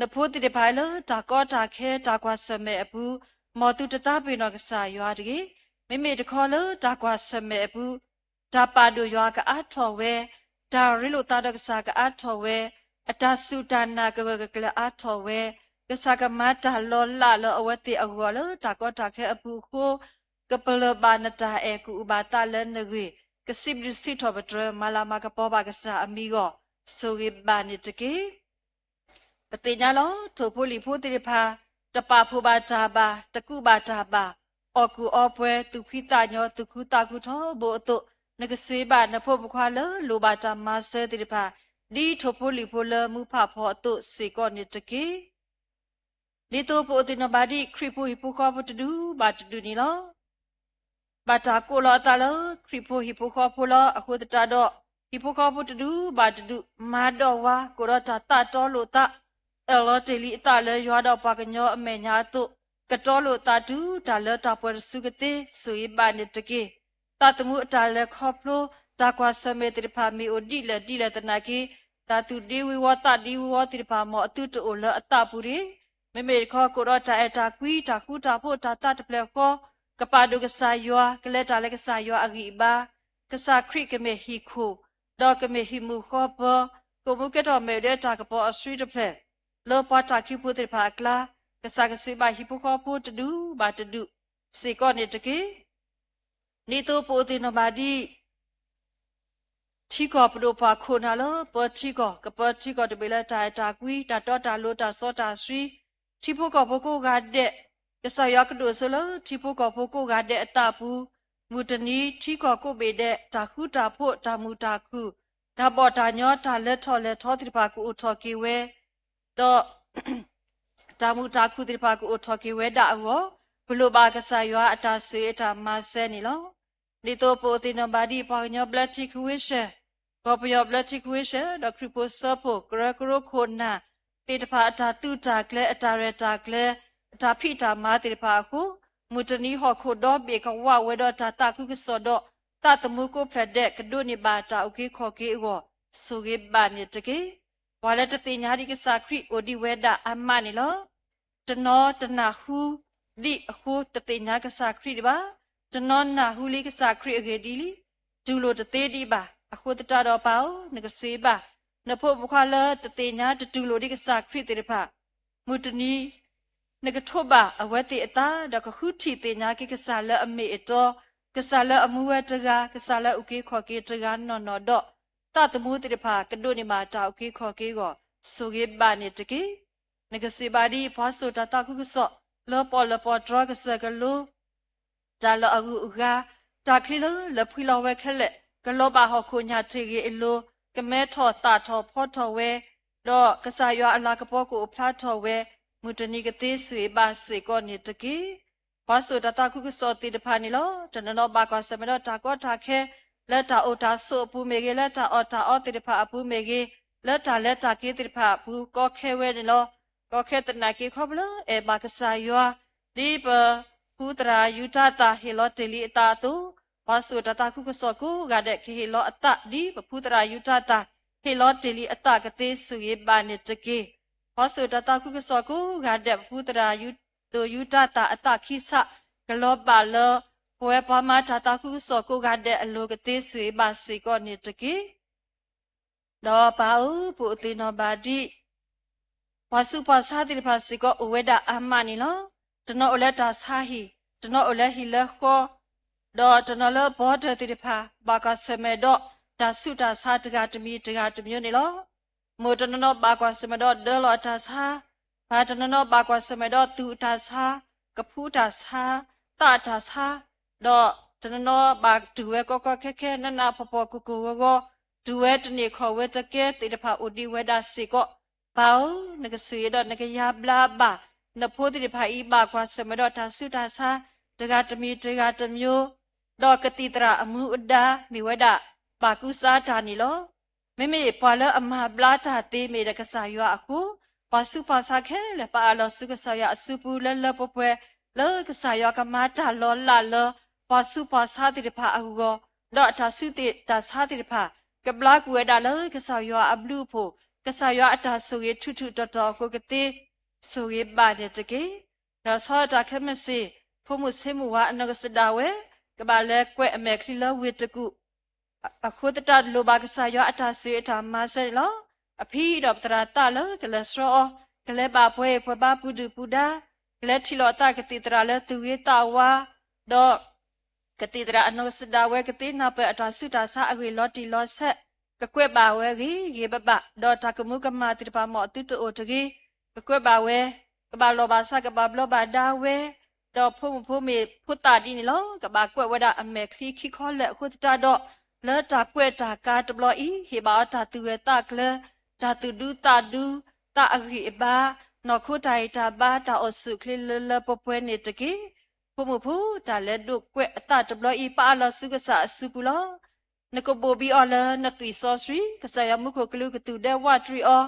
နဖိသ့ၣ်တဖၣ်လၢတၢ်ကီတၢ်ခဲတၢ်ကွၢ်ဆၢၣ်မဲာ်အပူၤ, မ်သုတသးပ့ၤနီၣ်ကစၢ်ယွၤတဂ့ၤ. မ့မ့ၢ်တခီလၢတၢ်ကွၢ်ဆၢၣ်မဲာ်အပူၤ, တၢ်ပာ်ဒိၣ်ယွၤကအါထီၣ်ဝဲ, တၢ်ရ့လိာ်သးဒီးကစၢ်ကအါထီၣ်ဝဲ, အတၢ်စူၢ်တၢ်နာ်ကဂၢၢ်ကကျၢၤအါထီၣ်ဝဲ, ကစၢ်ကမၤတၢ်လီၤလးလၢအဝဲသ့ၣ်အဂီၢ်လၢတၢ်ကီတၢ်ခဲအပူၤအဃိ, ကပလၢၢ်ဘၣ်နတၢ်အဲၣ် ကအုၣ်ဘၣ်သးလၢနဂ့ၢ်, ကစံးဘျုးစံးထီၣ်ပတြၢၤ မၤလၤမၤကပီၤဘၣ်ကစၢ်အမံၤအဂီၢ်, ဆိၣ်ဂ့ၤဘၣ်န့ၣ်တက့ၢ်. ပသ့ၣ်ညါလီၤ ထိၣ်ဖိလံၣ်ဖိသ့ၣ်တဖၣ်, တပာ်ဖှိၣ်ဘၣ်တၢ်ဘၣ်, တကူးဘၣ်တၢ်ဘၣ်, အီၣ်ကူၣ်အီပှဲၤ, သူၣ်ဖှံသးညီ, သူၣ်ခုသးခုထီဘိအသိး, နကဆိၣ်ဂ့ၤဘၣ်နဖိမုၣ်ဖိခွါလၢလိၣ်ဘၣ်တၢ်မၤစၢၤသ့ၣ်တဖၣ်, ဒ်ထိၣ်ဖိလံၣ်ဖိလၢမူဖးဖီအသိးစ့ၢ်ကီးန့ၣ်တက့ၢ်. ဒ်သိးပအိၣ်သ့ၣ်နီၣ်ဘၣ်ဒံးခရံာ်ဖိဟံၣ်ဖိဃီဖိတဒူၣ်ဘၣ်တဒူၣ်န့ၣ်လီၤ. ဘၣ်တၢ်ကိးလီၤအသးလၢခရံာ်ဖိဟံၣ်ဖိဃီဖိလီၤ. အဃိသတးဒီး, ဟံၣ်ဖိဃီဖိတဒူၣ်ဘၣ်တဒူၣ် မၤဒီးဝါ ကိးဒီးတၢ်သးတီလိာ်သး, အၢၣ်လီၤတ့ၢ်လံအသးလၢယွၤဒီးပှၤကညီအမဲာ်ညါအသိး, ကတီလိာ်သးတုၤတၢ်လၢတၢ်ပှဲၤတစုကသ့, ဆိၣ်ဂ့ၤဘၣ်န့ၣ်တက့ၢ်. သးသမူအတၢ်လဲၤခီဖျိ, တၢ်ကွၢ်ဆၢၣ်မဲာ်သ့ၣ်တဖၣ်မ့ၢ်အိၣ်ဒ်လဲၣ်ဒ်လဲၣ်သနာ်က့, တၢ်သူၣ်ဒ့ဝံၤဝီသးဒ့ဝံၤဝီသ့ၣ်တဖၣ် မ်အသုတအိၣ်လၢအသးပူၤတဂ့ၤ. မ့မ့ၢ်တခီ ကိးဒီးတၢ်အဲၣ်တၢ်ကွံ တၢ်ဃူတၢ်ဖိး တၢ်သးတဖျၢၣ်ဃီ, ကပာ်ဒိၣ်ကစၢ်ယွၤ, ကလဲၤတၢ်လၢကစၢ်ယွၤအဂံၢ်အဘါ, ကစၢ်ခရံာ်ကမ့ၢ်ဟံၣ်ခိၣ်, ဒီးကမ့ၢ်ဟံၣ်မုာ်ဃီပၢၤ, ကအိၣ်မူကဲထီၣ်မ့ၢ်ဝဲဒၣ်တၢ်ကပီၤအစုတဖျၢၣ်, လၢပှၤတၢ်ခံဖိသ့ၣ်တဖၣ်အကျါ, ကစၢ်ကဆိၣ်ဂ့ၤဘၣ်ဟံၣ်ဖိဃီဖိတဒူၣ်ဘၣ်တဒူၣ်စ့ၢ်ကီးန့ၣ်တက့ၢ်. ဒ်သိးပအိၣ်သ့ၣ်နီၣ်ဘၣ်ဒံး ထံကီၢ်ပဒိၣ်ပှၢ်ခိၣ်နၢ်လၢပၢထံကီၢ်, ကပၢထံကီၢ်တဘ့ၣ်လၢတၢ်အဲၣ်တၢ်ကွံ, တၢ်တီတၢ်လိၤ, တၢ်စီတၢ်ဆှံ, ထံဖိကီၢ်ဖိကိးဂၤဒဲး, ကစၢ်ယွၤကဒိၣ်စိလၢထံဖိကီၢ်ဖိကိးဂၤဒဲးအသးပူၤ, မုၢ်တနံၤထံကီၢ်ကိးဘ့ၣ်ဒဲး တၢ်ဃူတၢ်ဖိး, တၢ်မုာ်တၢ်ခုၣ်, တၢ်ဘီၣ်တၢ်ညီ, တၢ်လၢထီၣ်လဲၤထီသ့ၣ်တဖၣ်ကအိၣ်ထီၣ်က့ၤဝဲ, ဒီး တၢ်မုာ်တၢ်ခုၣ်သ့ၣ်တဖၣ်ကအိၣ်ထီၣ်က့ၤဝဲဒၣ်အဂီၢ်, ပလိၣ်ဘၣ်ကစၢ်ယွၤအတၢ်ဆိၣ်ဂ့ၤအတၢ်မၤစၢၤန့ၣ်လီၤ. ဒ်သိးပအိၣ်သ့ၣ်နီၣ်ဘၣ်ဒံးပှၤကညီဘျၢထံခဝ့ၡၢၣ်, ကီၢ်ပယီၤဘျၢထံခဝ့ၡၢၣ်, ဒီးခရံာ်ဖိစၢဖှိၣ်, ကရၢကရိခိၣ်နၢ်သ့ၣ်တဖၣ်အတၢ်သုးတၢ်ကျဲၤ, အတၢ်ရဲၣ်တၢ်ကျဲၤ, အတၢ်ဖံးတၢ်မၤသ့ၣ်တဖၣ်အဃိ, မုၢ်တနံၤဟီၣ်ခိၣ်ဒီဘ့ၣ်ကဝးဝဲဒီးတၢ်သးခုကစီၣ်ဒီး, သးသမူကိးဖျၢၣ်ဒဲးကဒိးန့ၢ်ဘၣ်တၢ်အုၣ်က့ၤခီၣ်က့ၤအဂီၢ်, ဆိၣ်ဂ့ၤဘၣ်န့ၣ်တက့ၢ်. ပှၤလၢတသ့ၣ်ညါဒံးကစၢ်ခရံာ်အိၣ်ဒံးဝဲဒၣ်အါမးန့ၣ်လီၤ. တနီၤတနၢ်ဟူဒံးအဃိ တသ့ၣ်ညါကစၢ်ခရံာ်ဒံးဘၣ်. တနီၤနၢ်ဟူလံကစၢ်ခရံာ်အဂ့ၢ်ဒ်လံ, တူၢ်လိာ်တသ့ဒံးဘၣ်. အဃိသတးဒီးပၢ်ဧၢ, နကဆိၣ်ဂ့ၤဘၣ် နဖိမုၣ်ဖိခွါလၢတသ့ၣ်ညါတတူၢ်လိာ်ဒံးကစၢ်ခရံာ်သ့ၣ်တဖၣ်, မုၢ်တနံၤ နကထိးဘၣ်အဝဲသ့ၣ်အသး ဒီးကဃုထံၣ်သ့ၣ်ညါက့ၤကစၢ်လၢအမ့ၢ်အတီ, ကစၢ်လၢအမူဝဲတဂၤ, ကစၢ်လၢအအုၣ်က့ၤခီၣ်က့ၤတဂၤနီၢ်နီၢ်ဒီး, သးသမူသ့ၣ်တဖၣ်ကဒိးန့ၢ်ဘၣ်တၢ်အုၣ်က့ၤခီၣ်က့ၤအဂီၢ်, ဆိၣ်ဂ့ၤဘၣ်န့ၣ်တက့ၢ်. နကစံးဘၣ်ဒ်အံၤ, ပှၤစိာ်တၢ်သးခုကစီၣ် လၢပီၣ်လဲၣ်ပီၣ်တြီကစၢၢ်ကလိ တၢ်လၢအဂုၤအဂၤ, တၢ်ချံလၢလၢၢ်ဖှံလီၤဝဲခဲလၢာ်, ကလီၤဘၣ်ဟီၣ်ခိၣ်ညၣ်ထ့ၣ်ဂ့ၤအလိၤ, ကမဲထီၣ်သၣ်ထီၣ်ဖီထီၣ်ဝဲ, ဒီးကစၢ်ယွၤအလၤကပီၤကအိၣ်ဖျါထီၣ်ဝဲ, မုၢ်တနံၤကသ့ဆိၣ်ဂ့ၤဘၣ်စ့ၢ်ကီးန့ၣ်တက့ၢ်. ပှၤစိာ်တၢ်သးခုကစီၣ်သ့ၣ်တဖၣ်န့ၣ်လီၤ. တနီၤနီၤဘၣ်ကွၢ်ဆၢၣ်မဲာ်ဒီးတၢ်ကီတၢ်ခဲ, လၢတၢ်အိၣ်တၢ်ဆိးအပူၤမ့ၢ်ဂ့ၤ, လၢတၢ်အီၣ်တၢ်အီသ့ၣ်တဖၣ်အပူၤမ့ၢ်ဂ့ၤ, လၢတၢ်လဲၤတၢ်က့ၤသ့ၣ်တဖၣ်အပူၤ ကီခဲဝဲန့ၣ်လီၤ. ကီခဲသနာ်က့ခီဖျိလၢအဲၣ်ဘၣ်ကစၢ်ယွၤ, ဒ်ပဖုသရၣ်ယူတၤသၣ်ဟ့ၣ်လီၤတ့ၢ်လံအသးအသိး, ပှၤစိာ်တၢ်သးခုကစီၣ်ကိးဂၤဒဲး ကဟ့ၣ်လီၤအသး ဒ်ပဖုသရၣ်ယူတၤသၣ်ဟ့ၣ်လီၤတ့ၢ်လံအသးကသ့ ဆိၣ်ဂ့ၤဘၣ်န့ၣ်တက့ၢ်. ပှၤစိာ်တၢ်သးခုကစီၣ်ကိးဂၤဒဲး ပဖုသရၣ်ယူတၤသၣ်အသးခံဆး ကလီၤဘၣ်လၢ ပဝဲပှၤမၤတၢ်သးခုကစီၣ်ကိးဂၤဒဲးအလိၤကသ့ ဆိၣ်ဂ့ၤဘၣ်စ့ၢ်ကီးန့ၣ်တက့ၢ်. ဒီးပၢ်ဧၢ, ပအိၣ်သ့ၣ်နီၣ်ဘၣ်ဒ် ပှၤဆူးပှၤဆါသ့ၣ်တဖၣ်စ့ၢ်ကီး အိၣ်ဝဲဒၣ်အါမးန့ၣ်လီၤ. တနီၤအိၣ်လၢတၢ်ဆါဟံၣ်, တနီၤအိၣ်လၢဟံၣ်လၢဃီ, ဒီးတနီၤလၢဘီတၢၢ်သ့ၣ်တဖၣ် ဘၣ်ကွၢ်ဆၢၣ်မဲာ်ဒီး တၢ်ဆူးတၢ်ဆါတဂၤတမံၤတဂၤတမံၤန့ၣ်လီၤ. မိၢ်တနီၤနီၤဘၣ်ကွၢ်ဆၢၣ်မဲာ်ဒီးဒၢလီၤအတၢ်ဆါ, ပၢ်တနီၤနီၤဘၣ်ကွၢ်ဆၢၣ်မဲာ်ဒီးသူၣ်အတၢ်ဆါ, ကဖူးတၢ်ဆါ, သးအတၢ်ဆါ, ဒီးတနီၤနီၤဘၣ်တူၢ်ဝဲကီကီခဲခဲ နးနးဖှီၣ်ဖှီၣ် ကိၢ်ကိၢ်ဂီၤဂီၤ, တူၢ်ဝဲတန့ၢ်ခီၣ်ဝဲတကဲသ့ၣ်တဖၣ်အိၣ်ဒံးဝဲဒၣ်စ့ၢ်ကီး, ပၢ်ဧၢ, နကဆိၣ်ဂ့ၤဒီးနကယါဘျါဘၣ် နဖိသ့ၣ်တဖၣ်အံၤ ဘၣ်ကွၢ်ဆၢၣ်မဲာ်ဒီးတၢ်ဆူးတၢ်ဆါ တဂၤတမံၤတဂၤတမံၤ ဒီးကသံၣ်သရၣ်အမူအဒါ မ့ၢ်ဝဲဒၣ်ဘၣ်ကူစါတၢ်န့ၣ်လီၤ. မ့မ့ၢ်ပှၤလၢအမၤဘျါတၢ်သ့မ့ၢ်ဒၣ်ကစၢ်ယွၤအဃိ, ပှၤဆူးပှၤဆါခဲလၢာ် ပာ်အးလီၤဆူကစၢ်ယွၤအစုပူၤလၢလၢပှဲၤပှဲၤ လၢကစၢ်ယွၤကမၤတၢ်လီၤလးလၢ ပှၤဆူးပှၤဆါသ့ၣ်တဖၣ်အဂီၢ်, ဒီးအတၢ်ဆူးတၢ်ဆါသ့ၣ်တဖၣ် ကဘျါကွံာ်ဝဲဒၣ်လၢကစၢ်ယွၤအဘျုးအဖှိၣ်, ကစၢ်ယွၤအတၢ်ဆိၣ်ဂ့ၤထူးထူးတီၤတီၤအဃိကသ့ ဆိၣ်ဂ့ၤဘၣ်န့ၣ်တက့ၢ်. ဒီးဆီတၢ်ခဲမုၢ်ဆ့ၣ် ဖိမုၣ်ဆ့မုၢ်ဝါအနီၢ်ကစၢ်ဒၣ်ဝဲ ကဘၣ်လဲၤကွဲးအမဲာ်ချံလၢဝ့ၢ်တကူၣ် အဃိသတးတလိၣ်ဘၣ်ကစၢ်ယွၤအတၢ်ဆိၣ်ဂ့ၤအတၢ်မၤစၢၤန့ၣ်လီၤ. အဖံဒီးပသရၣ်သးလၢကလဲၤဆှၢအီၤ, ကလဲၤဘၣ်ပှၤအံၤပှၤဘါပူၤဒုၣ်ပူၤဒါ, ကလဲၤထံၣ်လိာ်အသးကသံၣ်သရၣ်လၢသူၣ်ဂ့ၤသးဝါ, ဒီး ကသံၣ်သရၣ်အနီၢ်ကစၢ်ဒၣ်ဝဲကသ့နၢ်ပၢၢ်အတၢ်ဆူးတၢ်ဆါအဂ့ၢ်လီၤတံၢ်လီၤဆဲး, ကကွဲးဘၣ်ဝဲဂ့ၤဂ့ၤဘၣ်ဘၣ်, ဒီးတၢ်ကမူကမၣ်သ့ၣ်တဖၣ် မ်အသုတအိၣ်တဂ့ၤ, ကကွဲးဘၣ်ဝဲ, ကဘၣ်လီၢ်ဘၣ်စး ကဘၣ်ဘျီဘၣ်ဒါဝဲ, ဒီးဖိမုၣ်ဖိမ့ၢ်ဖိသၣ်ဒ်န့ၣ်လီၤ. ကဘၣ်ကွဲးဝဲဒၣ်အမဲာ်ချံခံခီလဲၣ်အဃိသတးဒီး, လၢတၢ်ကွဲးတၢ်ကါတဘျီအံၤ ဟ့ၣ်ဘၣ်အီၤတၢ်သူၣ်ဂၢၢ်သးကျၢၤ, တၢ်သူၣ်ဒူသးဒူ, သးအဂံၢ်အဘါ, နီၢ်ခိတၢ်ဂံၢ်တၢ်ဘါ တၢ်အိၣ်ဆူၣ်အိၣ်ချ့လၢလၢပှဲၤပှဲၤန့ၣ်တက့ၢ်. ဖိမုၣ်ဖိ တၢ်လဲၤဒိးကွဲးအသးတဘျီအံၤ ပာ်အးလီၤဆူကစၢ်အစုပူၤလီၤ. နကဘိၣ်ဘံအီၤလၢနသွံၣ်စီဆှံ, ကစၢ်ယွၤမူခိၣ်ကလူးကသူၣ်ဒဲဝးတရံးအီၤ,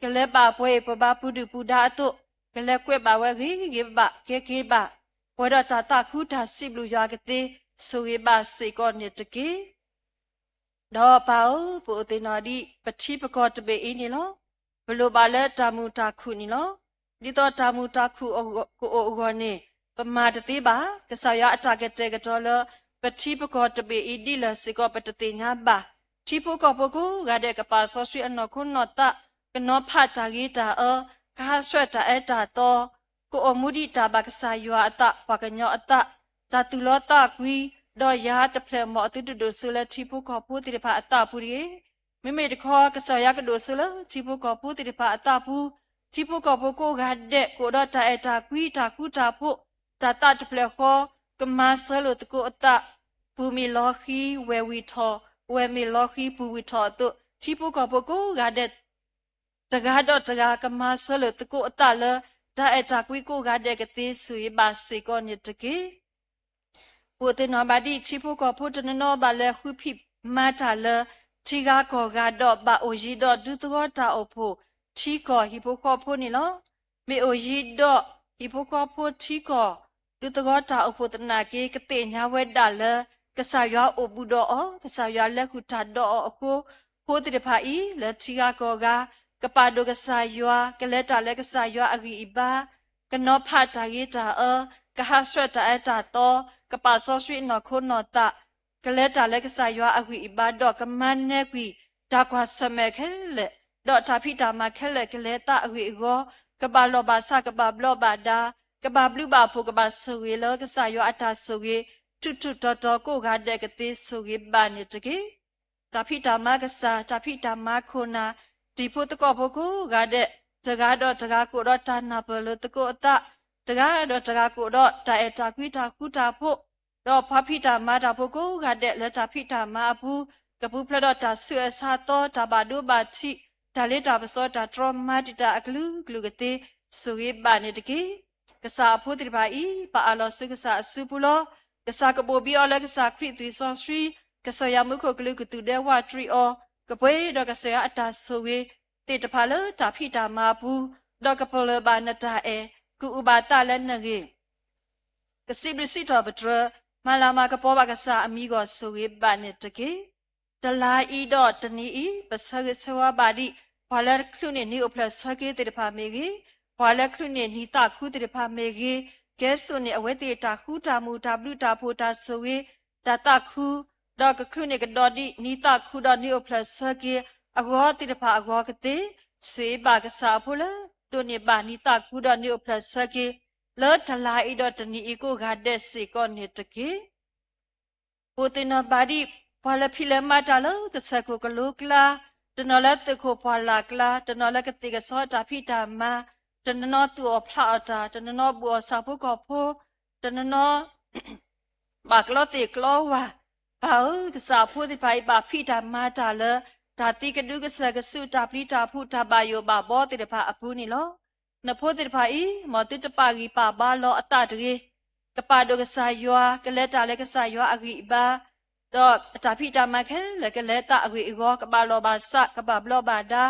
ကလဲၤဘၣ်ပှၤအံၤပှၤဘါပူၤဒုၣ်ပူၤဒါအသိး, ကလဲၤကွဲးဘၣ်ဝဲဂ့ၤဂ့ၤဘၣ်ဘၣ် ကဲက့ၤဘၣ်, ပှဲၤဒီးတၢ်သးခုတၢ်စံးဘျုးယွၤကသ့ ဆိၣ်ဂ့ၤဘၣ်စ့ၢ်ကီးန့ၣ်တက့ၢ်. ဒီးပၢ်ဧၢ, ပအိၣ်သ့ၣ်နီၣ်ဒံး ပထံပကီၢ်တဘ့ၣ်အံၤန့ၣ်လီၤ. ပလိၣ်ဘၣ်လၢတၢ်မုာ်တၢ်ခုၣ်န့ၣ်လီၤ. ဒ်သိးတၢ်မုာ်တၢ်ခုၣ်ကအိၣ်အဂီၢ်န့ၣ်, ပမၤတသ့ဘၣ်. ကစၢ်ယွၤအတၢ်ကတဲာ်ကတီၤလၢ ပထံပကီၢ်တဘ့ၣ်အံၤဒ်လဲၣ်စ့ၢ်ကီး ပတသ့ၣ်ညါဘၣ်. ထံဖိကီၢ်ဖိကိးဂၤဒဲးကပာ်စီဆှံအနီၢ်ခိနီၢ်သး, ကနီၤဖးတၢ်ဂ့ၤတၢ်အၢ, ကဟးဆှဲးတၢ်အၢတၢ်သီ, ကအိၣ်မူဒံးတၢ်ဘၣ်ကစၢ်ယွၤအသး ပှၤကညီအသး, တၢ်သူၣ်လီသးကွံ, ဒီးယၤတဖျၢၣ် မ်အသုတဒိၣ်စိလၢထံဖိကီၢ်ဖိသ့ၣ်တဖၣ်အသးပူၤတဂ့ၤ. မ့မ့ၢ်တခီ ကစၢ်ယွၤကဒိၣ်စိလၢထံဖိကီၢ်ဖိသ့ၣ်တဖၣ်အသးပူၤ, ထံဖိကီၢ်ဖိကိးဂၤဒဲးကအိၣ်ဒီးတၢ်အဲၣ်တၢ်ကွံတၢ်ဃူတၢ်ဖိး, တၢ်သးတဖျၢၣ်ဃီ, ကမၤစၢၤလိာ်သကိးအသး, ပူၤမ့ၢ်လီၤဃံၤ ဝဲၢ်ဝံၣ်ထီၣ်, ဝဲၢ်မ့ၢ်လီၤဃံၤ ပူၤဝံၣ်ထီၣ်အသိး, ထံဖိကီၢ်ဖိကိးဂၤဒဲး တဂၤဒီးတဂၤ ကမၤစၢၤလိာ်သကိးအသးလၢ တၢ်အဲၣ်တၢ်ကွံကိးဂၤဒဲးကသ့ ဆိၣ်ဂ့ၤဘၣ်စ့ၢ်ကီးန့ၣ်တက့ၢ်. ပအိၣ်သ့ၣ်နီၣ်ဘၣ်ဒံး ထံဖိကီၢ်ဖိတနီၤနီၤ ဘၣ်လဲၤဃုဖံးမၤတၢ်လၢ ထံဂၤကီၢ်ဂၤဒီး ဘၣ်အိၣ်ယံၤဒီးဒူသဝီတၢ်အိၣ်ဖှိၣ် ထံကီၢ်ဟံၣ်ဖိဃီဖိန့ၣ်လီၤ. မ့ၢ်အိၣ်ယံၤဒီးဟံၣ်ဖိဃီဖိထံကီၢ် ဒူသဝီတၢ်အိၣ်ဖှိၣ်သနာ်က့ ကသ့ၣ်ညါဝဲဒၣ်လၢ ကစၢ်ယွၤအိၣ်ဘူးဒီးအီၤ, ကစၢ်ယွၤလဲၤဃုာ်တၢ်ဒီးအီၤအဃိ, ဖိသ့ၣ်တဖၣ်အံၤ လၢထံဂၤကီၢ်ဂၤ ကပာ်ဒိၣ်ကစၢ်ယွၤ, ကလဲၤတၢ်လၢကစၢ်ယွၤအဂံၢ်အဘါ, ကနီၤဖးတၢ်ဂ့ၤတၢ်အၢ, ကဟးဆှဲးတၢ်အၢတၢ်သီ, ကပာ်စီဆှံအနီၢ်ခိနီၢ်သး, ကလဲၤတၢ်လၢကစၢ်ယွၤအဂံၢ်အဘါ ဒီးကမၤနၢၤကွံာ်တၢ်ကွၢ်ဆၢၣ်မဲာ်ခဲလၢာ်, ဒီးတၢ်ဖံးတၢ်မၤခဲလၢာ် ကလဲၤသးအဂ့ၢ်အဂီၢ်, ကဘၣ်လီၢ်ဘၣ်စး ကဘၣ်ဘျီးဘၣ်ဒါ, ကဘၣ်ဘျုးဘၣ်ဖှိၣ် ကဘၣ်ဆိၣ်ဂ့ၤလၢကစၢ်ယွၤအတၢ်ဆိၣ်ဂ့ၤ ထူးထူးတီၤတီၤကိးဂၤဒဲးကသ့ ဆိၣ်ဂ့ၤဘၣ်န့ၣ်တက့ၢ်. တၢ်ဖံးတၢ်မၤကစၢ်, တၢ်ဖံးတၢ်မၤခိၣ်နၢ်, တံၤဖိသကိးဖိကိးဂၤဒဲး, တဂၤဒီးတဂၤကအိၣ်ဒီးတၢ်နၢ်ပၢၢ်လိာ်သကိးအသး, တဂၤဒီးတဂၤကအိၣ်ဒီးတၢ်အဲၣ်တၢ်ကွံတၢ်ဃူတၢ်ဖိး, ဒီးပှၤဖံးတၢ်မၤတၢ်ဖိကိးဂၤဒဲး လၢတၢ်ဖံးတၢ်မၤအပူၤ ကပူၤဖျဲးဒီးတၢ်ဆူးအၢဆါသီ, တၢ်ဘၣ်ဒိဘၣ်ထံး, တၢ်လ့တၢ်ပစီ, တၢ်တြီမၤတံာ်တာ်အကလုာ်ကလုာ်ကသ့ ဆိၣ်ဂ့ၤဘၣ်န့ၣ်တက့ၢ်. ကစၢ်အဖိသ့ၣ်တဖၣ်အံၤ ပာ်အးလီၤဆူကစၢ်အစုပူၤလီၤ. ကစၢ်ကဘိၣ်ဘံအီၤလၢကစၢ်ခရံာ်သွံၣ်စီဆှံ, ကစၢ်ယွၤမူခိၣ်ကလူးကသူၣ်ဒဲဝးတရံးအီၤ, ကပှဲၤဒီးကစၢ်ယွၤအတၢ်ဆိၣ်ဂ့ၤ ကစံးဘျုးစံးထီၣ်ပတြၢၤသ့ၣ်တဖၣ်လၢတၢ်ဖံးတၢ်မၤအပူၤ, ဒီးကပလၢၢ်ဘၣ်နတၢ်အဲၣ်, ကအုၣ်ဘၣ်သးလၢနဂ့ၢ် ကစံးဘျုးစံးထီၣ်ပတြၢၤ, မၤလၤမၤကပီၤဘၣ်ကစၢ်အမံၤအဂီၢ် ဆိၣ်ဂ့ၤဘၣ်န့ၣ်တက့ၢ်. တလါအံၤဒီးတနံၤအံၤ ပဆၢဂ့ၤဆၢဝါဘၣ်ဒံး ပှၤလၢချုးန့ၢ်နံၤအိၣ်ဖျဲၣ်ဆၢက့ၤသ့ၣ်တဖၣ်မ့ၢ်ဂ့ၤ, ပှၤလၢချုးန့ၢ်နံၤသးခူသ့ၣ်တဖၣ်မ့ၢ်ဂ့ၤ, ကဲစိာ်န့ၢ်အဝဲသ့ၣ်တၢ်ဃူတၢ်မုာ် တၢ်ဘျုးတၢ်ဖှိၣ် တၢ်ဆိၣ်ဂ့ၤ တၢ်သးခူ, ဒီးကချုးန့ၢ်ကဒီးဒံးနံၤသးခူဒီးနံၤအိၣ်ဖျဲၣ်ဆၢက့ၤအဂီၢ်သ့ၣ်တဖၣ်အဂီၢ်ကသ့, ဆိၣ်ဂ့ၤဘၣ်ကစၢ်အဖိလၢ ဒိးန့ၢ်ဘၣ်နံၤသးခူဒီးနံၤအိၣ်ဖျဲၣ်ဆၢက့ၤ လၢတလါအံၤဒီးတနံၤအံၤကိးဂၤဒဲးစ့ၢ်ကီးန့ၣ်တက့ၢ်. ပအိၣ်သ့ၣ်နီၣ်ဘၣ်ဒံး ပှၤလၢဖံးလဲၤမၤတၢ်လၢကစၢၢ်ခိၣ်ကလိကျါ, တနီၤလၢသုးခိၣ်ပှၢ်လၢ်ကျါ, တနီၤလၢကသ့ၣ်ကစီၣ်တၢ်ဖံးတၢ်မၤ, တနီၤနီၤသူၣ်အီၣ်ဖျးအီၣ်တၢ်, တနီၤနီၤဘူၣ်အီၣ်ဆၣ်ဖိကီၢ်ဖိ, တနီၤနီၤ ဘၣ်ကျီသ့ၣ်ကျီဝၣ်, ပၢ်ဧၢ, ကစၢ်အဖိသ့ၣ်တဖၣ်အံၤ ဘၣ်ဖံးတၢ်မၤတၢ်လၢ တၢ်သံကဒုကစၢၢ်ကစု တၢ်ပျံၤတၢ်ဖုး တၢ်ဘၣ်ယိၣ်ဘၣ်ဘီသ့ၣ်တဖၣ်အပူၤန့ၣ်လီၤ. နဖိသ့ၣ်တဖၣ်အံၤ မ်သုတပာ်ဂံၢ်ပာ်ဘါလီၤအသးတဂ့ၤ, ကပာ်ဒိၣ်ကစၢ်ယွၤ, ကလဲၤတၢ်လၢကစၢ်ယွၤအဂံၢ်အဘါ, ဒီးအတၢ်ဖံးတၢ်မၤခဲလၢာ် ကလဲၤသးအဂ့ၢ်အဂီၢ်, ကဘၣ်လီၢ်ဘၣ်စး, ကဘၣ်ဘျီးဘၣ်ဒါ,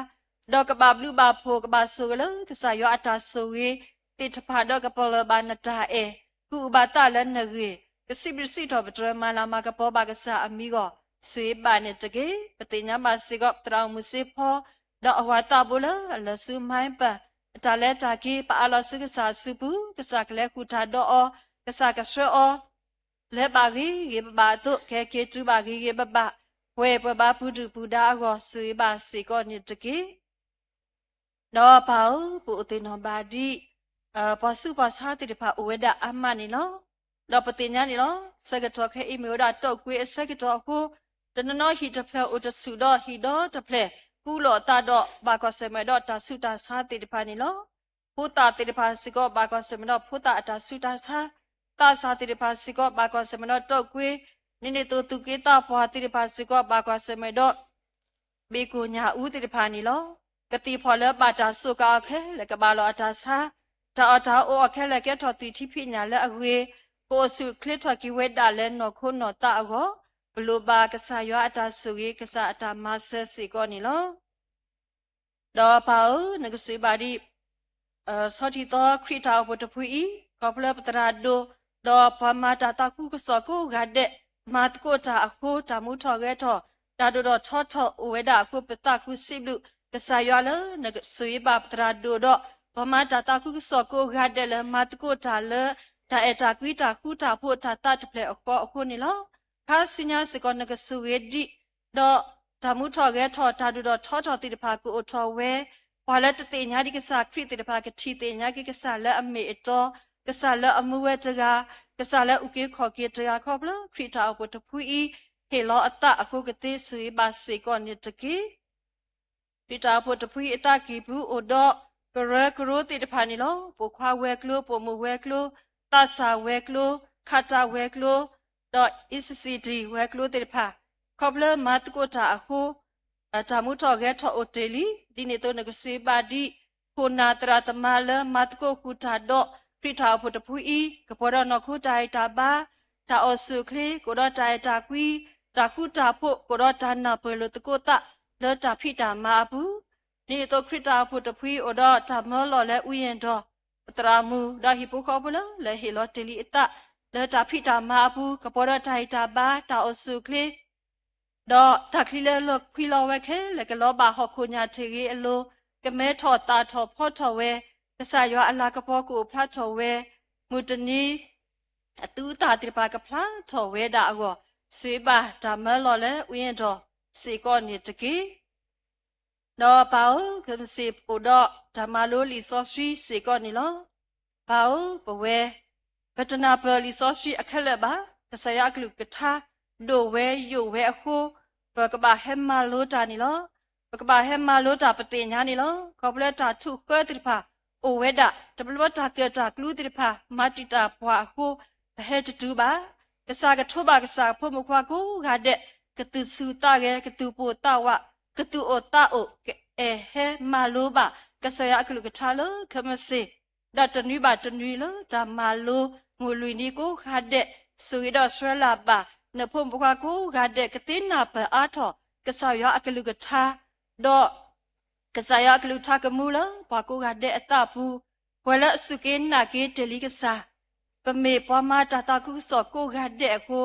ဒီးကဘၣ်ဘျုးဘၣ်ဖှိၣ်, ကဘၣ်ဆိၣ်ဂ့ၤလၢကစၢ်ယွၤအတၢ်ဆိၣ်ဂ့ၤသ့ၣ်တဖၣ်, ဒီးကပလၢၢ်ဘၣ်နတၢ်အဲၣ်, ကအုၣ်ဘၣ်သးလၢနဂ့ၢ်, ကစံးဘျုးစံးထီၣ်ပတြၢၤ မၤလၤမၤကပီၤဘၣ်ကစၢ်အမံၤအဂီၢ်, ဆိၣ်ဂ့ၤဘၣ်န့ၣ်တက့ၢ်. ပသ့ၣ်ညါဘၣ်စ့ၢ်ကီး ပသရၣ်မုၣ်စ့ဖီ ဒီးအဝၤသးဘိလၢအလၢာ်ဆူမဲပၢၢ်, အတၢ်လဲၤတၢ်က့ၤ ပအးလီၤဆူကစၢ်အစုပူၤ, ကစၢ်ကလဲၤဃုာ်တၢ်ဒီးအီၤ, ကစၢ်ကဆှၢအီၤ လဲၤဘၣ်ဂ့ၤဂ့ၤဘၣ်ဘၣ်အသိး, ကဟဲက့ၤတုၤဘၣ်ဂ့ၤဂ့ၤဘၣ်ဘၣ်, ပှဲၤပှဲၤဘၣ်ပူၤဒုၣ်ပူၤဒါအဂီၢ်, ဆိၣ်ဂ့ၤဘၣ်စ့ၢ်ကီးန့ၣ်တက့ၢ်. ဒီးပၢ်ဧၢ, ပအိၣ်သ့ၣ်နီၣ်ဘၣ်ဒံး ပှၤဆူးပှၤဆါသ့ၣ်တဖၣ်အိၣ်ဝဲဒၣ်အါမးန့ၣ်လီၤ. ဒီးပသ့ၣ်ညါန့ၣ်လီၤ. ဆၢကတီၢ်ခဲအံၤမ့ၢ်ဝဲဒၣ် တိာ်ကွ့အဆၢကတီၢ်အဃိ, တနီၤနီၤဟံၣ်တဖျၢၣ်အိၣ်တဆူၣ်ဒီးဟံၣ်ဒီတဖျၢၣ် ကူးလီၤအသးဒီး ဘၣ်ကွၢ်ဆၢၣ်မဲာ်ဒီးတၢ်ဆူးတၢ်ဆါသ့ၣ်တဖၣ်န့ၣ်လီၤ. ဖိသၣ်သ့ၣ်တဖၣ်စ့ၢ်ကီး ဘၣ်ကွၢ်ဆၢၣ်မဲာ်ဒီးဖိသၣ်အတၢ်ဆူးတၢ်ဆါ, သးစၢ်သ့ၣ်တဖၣ်စ့ၢ်ကီး ဘၣ်ကွၢ်ဆၢၣ်မဲာ်ဒီးတိာ်ကွ့, ဒ်န့ၣ်အသိး သူၣ်က့သးပှၢ်သ့ၣ်တဖၣ်စ့ၢ်ကီး ဘၣ်ကွၢ်ဆၢၣ်မဲာ်ဒီး ဘ့ၣ်ကိၣ်ညၣ်အူသ့ၣ်တဖၣ်န့ၣ်လီၤ. ကသံၣ်ဖီၣ်လၢဘၣ်တၢ်စူးကါအီၤခဲလၢာ် ကဘၣ်လီၤအတၢ်ဆါ, တၢ်အီၣ်တၢ်အီအီၤခဲလၢာ် ကဲထီၣ်သွံၣ်ထံဖံးညၣ်လၢအဂ့ၤ, ကအိၣ်ဆူၣ်အိၣ်ချ့ထီၣ်က့ၤဝဲဒၣ်လၢနီၢ်ခိနီၢ်သးအဂီၢ်, ပလိၣ်ဘၣ်ကစၢ်ယွၤအတၢ်ဆိၣ်ဂ့ၤ ကစၢ်အတၢ်မၤစၢၤစ့ၢ်ကီးန့ၣ်လီၤ. ဒီးပၢ်ဧၢ, နကစံးဘၣ်ဒ် ဆီထံသီခရံာ်တၢ်အိၣ်ဖှိၣ်တဖုအံၤ, ခီဖျိပသရၣ်ဒိၣ်, ဒီးပှၤမၤတၢ်သးခုကစီၣ်ကိးဂၤဒဲး, မၤသကိးတၢ်အဃိ, တၢ်မူထီၣ်ဂဲၤထီၣ်, တၢ်ဒိၣ်ထီၣ်ထီထီၣ်အိၣ်ဝဲဒၣ်အဃိ, ပသးခုစံးဘျုးကစၢ်ယွၤလၢ နကဆိၣ်ဂ့ၤဘၣ်ပသရၣ်ဒိၣ်ဒီး ပှၤမၤတၢ်သးခုကစီၣ်ကိးဂၤဒဲးလၢ မၤသကိးတၢ်လၢ တၢ်အဲၣ်တၢ်ကွံ တၢ်ဃူတၢ်ဖိး တၢ်သးတဖျၢၣ်အဃိအဃိန့ၣ်လီၤ. ခါဆူညါစ့ၢ်ကီး နကဆိၣ်ဂ့ၤဒံး ဒီးတၢ်မူထီၣ်ဂဲၤထီၣ် တၢ်ဒိၣ်ထီၣ်ထီထီၣ်သ့ၣ်တဖၣ် ကအိၣ်ထီၣ်ဝဲ, ပှၤလၢတသ့ၣ်ညါဒံးကစၢ်ခရံာ်သ့ၣ်တဖၣ် ကထံၣ်သ့ၣ်ညါက့ၤကစၢ်လၢအမ့ၢ်အတီ, ကစၢ်လၢအမူဝဲတဂၤ, ကစၢ်လၢအအုၣ်က့ၤခီၣ်က့ၤတဂၤ ခီဖျိခရံာ်တၢ်အိၣ်ဖှိၣ်တဖုအံၤ ဟ့ၣ်လီၤအသးအဃိကသ့ ဆိၣ်ဂ့ၤဘၣ်စ့ၢ်ကီးန့ၣ်တက့ၢ်. ခရံာ်တၢ်အိၣ်ဖှိၣ်တဖုအံၤအသးကံၢ်ပူၤအိၣ်ဒီး ကရၢကရိသ့ၣ်တဖၣ်န့ၣ်လီၤ. ပိာ်ခွါဝဲၤကျိၤ, ပိာ်မုၣ်ဝဲၤကျိၤ, သးစၢ်ဝဲၤကျိၤ, ခးတၢ်ဝဲၤကျိၤ, ဒီး အံၣ်စံၣ်စံၣ်တံၣ် ဝဲၤကျိၤသ့ၣ်တဖၣ်, ခီဖျိမၤသကိးတၢ်အဃိ တၢ်မူထီၣ်ဂဲၤထီၣ်အိၣ်တ့ၢ်လံ. ဒ်န့ၣ်အသိး နကစံးဘၣ်ဒ် ခိၣ်နၢ်သရၣ်သမါလၢမၤသကိးဃုာ်တၢ်ဒီး ခရံာ်တၢ်အိၣ်ဖှိၣ်တဖုအံၤ ကပှဲၤဒီးနီၢ်ခိတၢ်ဂံၢ်တၢ်ဘါ, တၢ်အိၣ်ဆူၣ်အိၣ်ချ့, ကအိၣ်ဒီးတၢ်အဲၣ်တၢ်ကွံ, တၢ်ဃူတၢ်ဖိး, ကအိၣ်ဒီးတၢ်နၢ်ပၢၢ်လိာ်သကိးသးလၢတၢ်ဖံးတၢ်မၤအပူၤ, ဒ်န့ၣ်အသိး ခရံာ်တၢ်အိၣ်ဖှိၣ်တဖုအံၤအိၣ်ဒီးတၢ်မၢလီၤလၢ အူယဲၢ်ဒီး ပသရၣ်မုၣ်ဒီးဟံၣ်ဖိဃီဖိလၢ လၢဟ့ၣ်လီၤတ့ၢ်လံအသး လၢတၢ်ဖံးတၢ်မၤအပူၤ ကပှဲၤဒီးတၢ်ဂံၢ်တၢ်ဘါ တၢ်အိၣ်ဆူၣ်အိၣ်ချ့ ဒီးတၢ်ချံလၢလီၤခွံလီၤဝဲခဲလၢာ် ကလီၤဘၣ်ဟီၣ်ခိၣ်ညၣ်ထံၣ်ဂ့ၤအလိၤ ကမဲထီၣ်သၣ်ထီၣ်ဖီထီၣ်ဝဲ ကစၢ်ယွၤအလၤကပီၤကအိၣ်ဖျါထီၣ်ဝဲ မုၢ်တနံၤ အသူအသၣ်သ့ၣ်တဖၣ်ကဖျါထီၣ်ဝဲဒၣ်အဂီၢ် ဆိၣ်ဂ့ၤဘၣ်တၢ်မၢလီၤလၢ အူယဲၢ်ဒီးစ့ၢ်ကီးန့ၣ်တက့ၢ်. ဒီးပၢ်ဧၢ, ခဲမုၢ်ဆ့ၣ်အိၣ်ဒီးတၢ်မၤလိလံာ်စီဆှံစ့ၢ်ကီးန့ၣ်လီၤ. ပၢ်ဧၢ, ပဝဲ ပတနၢ်ပၢၢ်လံာ်စီဆှံအခဲလၢာ်ဘၣ်. ကစၢ်ယွၤအကလုၢ်ကထါ ဒိၣ်ဝဲယိာ်ဝဲအဃိ ပကဘၣ်ဟဲမၤလိတၢ်န့ၣ်လီၤ. ပကဘၣ်ဟဲမၤလိတၢ် ပသ့ၣ်ညါန့ၣ်လီၤ. ခီဖျိတၢ်ထုးဃၢသ့ၣ်တဖၣ်အိၣ်ဝဲဒၣ်, တဘျီဘျီတၢ်ကၢၣ်တၢ်ကျူသ့ၣ်တဖၣ် မၤတံာ်တာ်ပှၤအဃိ ပဟဲတတုၤဘၣ်. ကစၢ်ကထိးဘၣ်ကစၢ်ဖိမုၣ်ဖိခွါကိးဂၤဒဲး ကသူၣ်ဆူၣ်သးဂဲၤ, ကသူၣ်ပိၢ်သးဝး, ကသူၣ်အိၣ်သးအိၣ်, ကအဲၣ်ဟဲမၤလိဘၣ် ကစၢ်ယွၤအကလုၢ်ကထါလၢခဲမုၢ်ဆ့ၣ် ဒီးတနွံဘၣ်တနွံလၢတၢ်မၤလိမုၢ်လွံၢ်နံၤကိးဂၤဒဲး ဆိၣ်ဂ့ၤဒီးဆှၢလၢ်ဘၣ် နဖိမုၣ်ဖိခွါကိးဂၤဒဲး ကသ့နၢ်ပၢၢ်အါထီၣ် ကစၢ်ယွၤအကလုၢ်ကထါ ဒီး ကစၢ်ယွၤအကလုၢ်ကထါကမူလၢပှၤကိးဂၤဒဲးအသးအပူၤ, ပှၤလၢအစူၢ်က့ၤနာ်က့ၤတ့ၢ်လံကစၢ်, ပမ့ၢ်ပှၤမၤတၢ်သးခုကစီၣ်ကိးဂၤဒဲးအဃိ,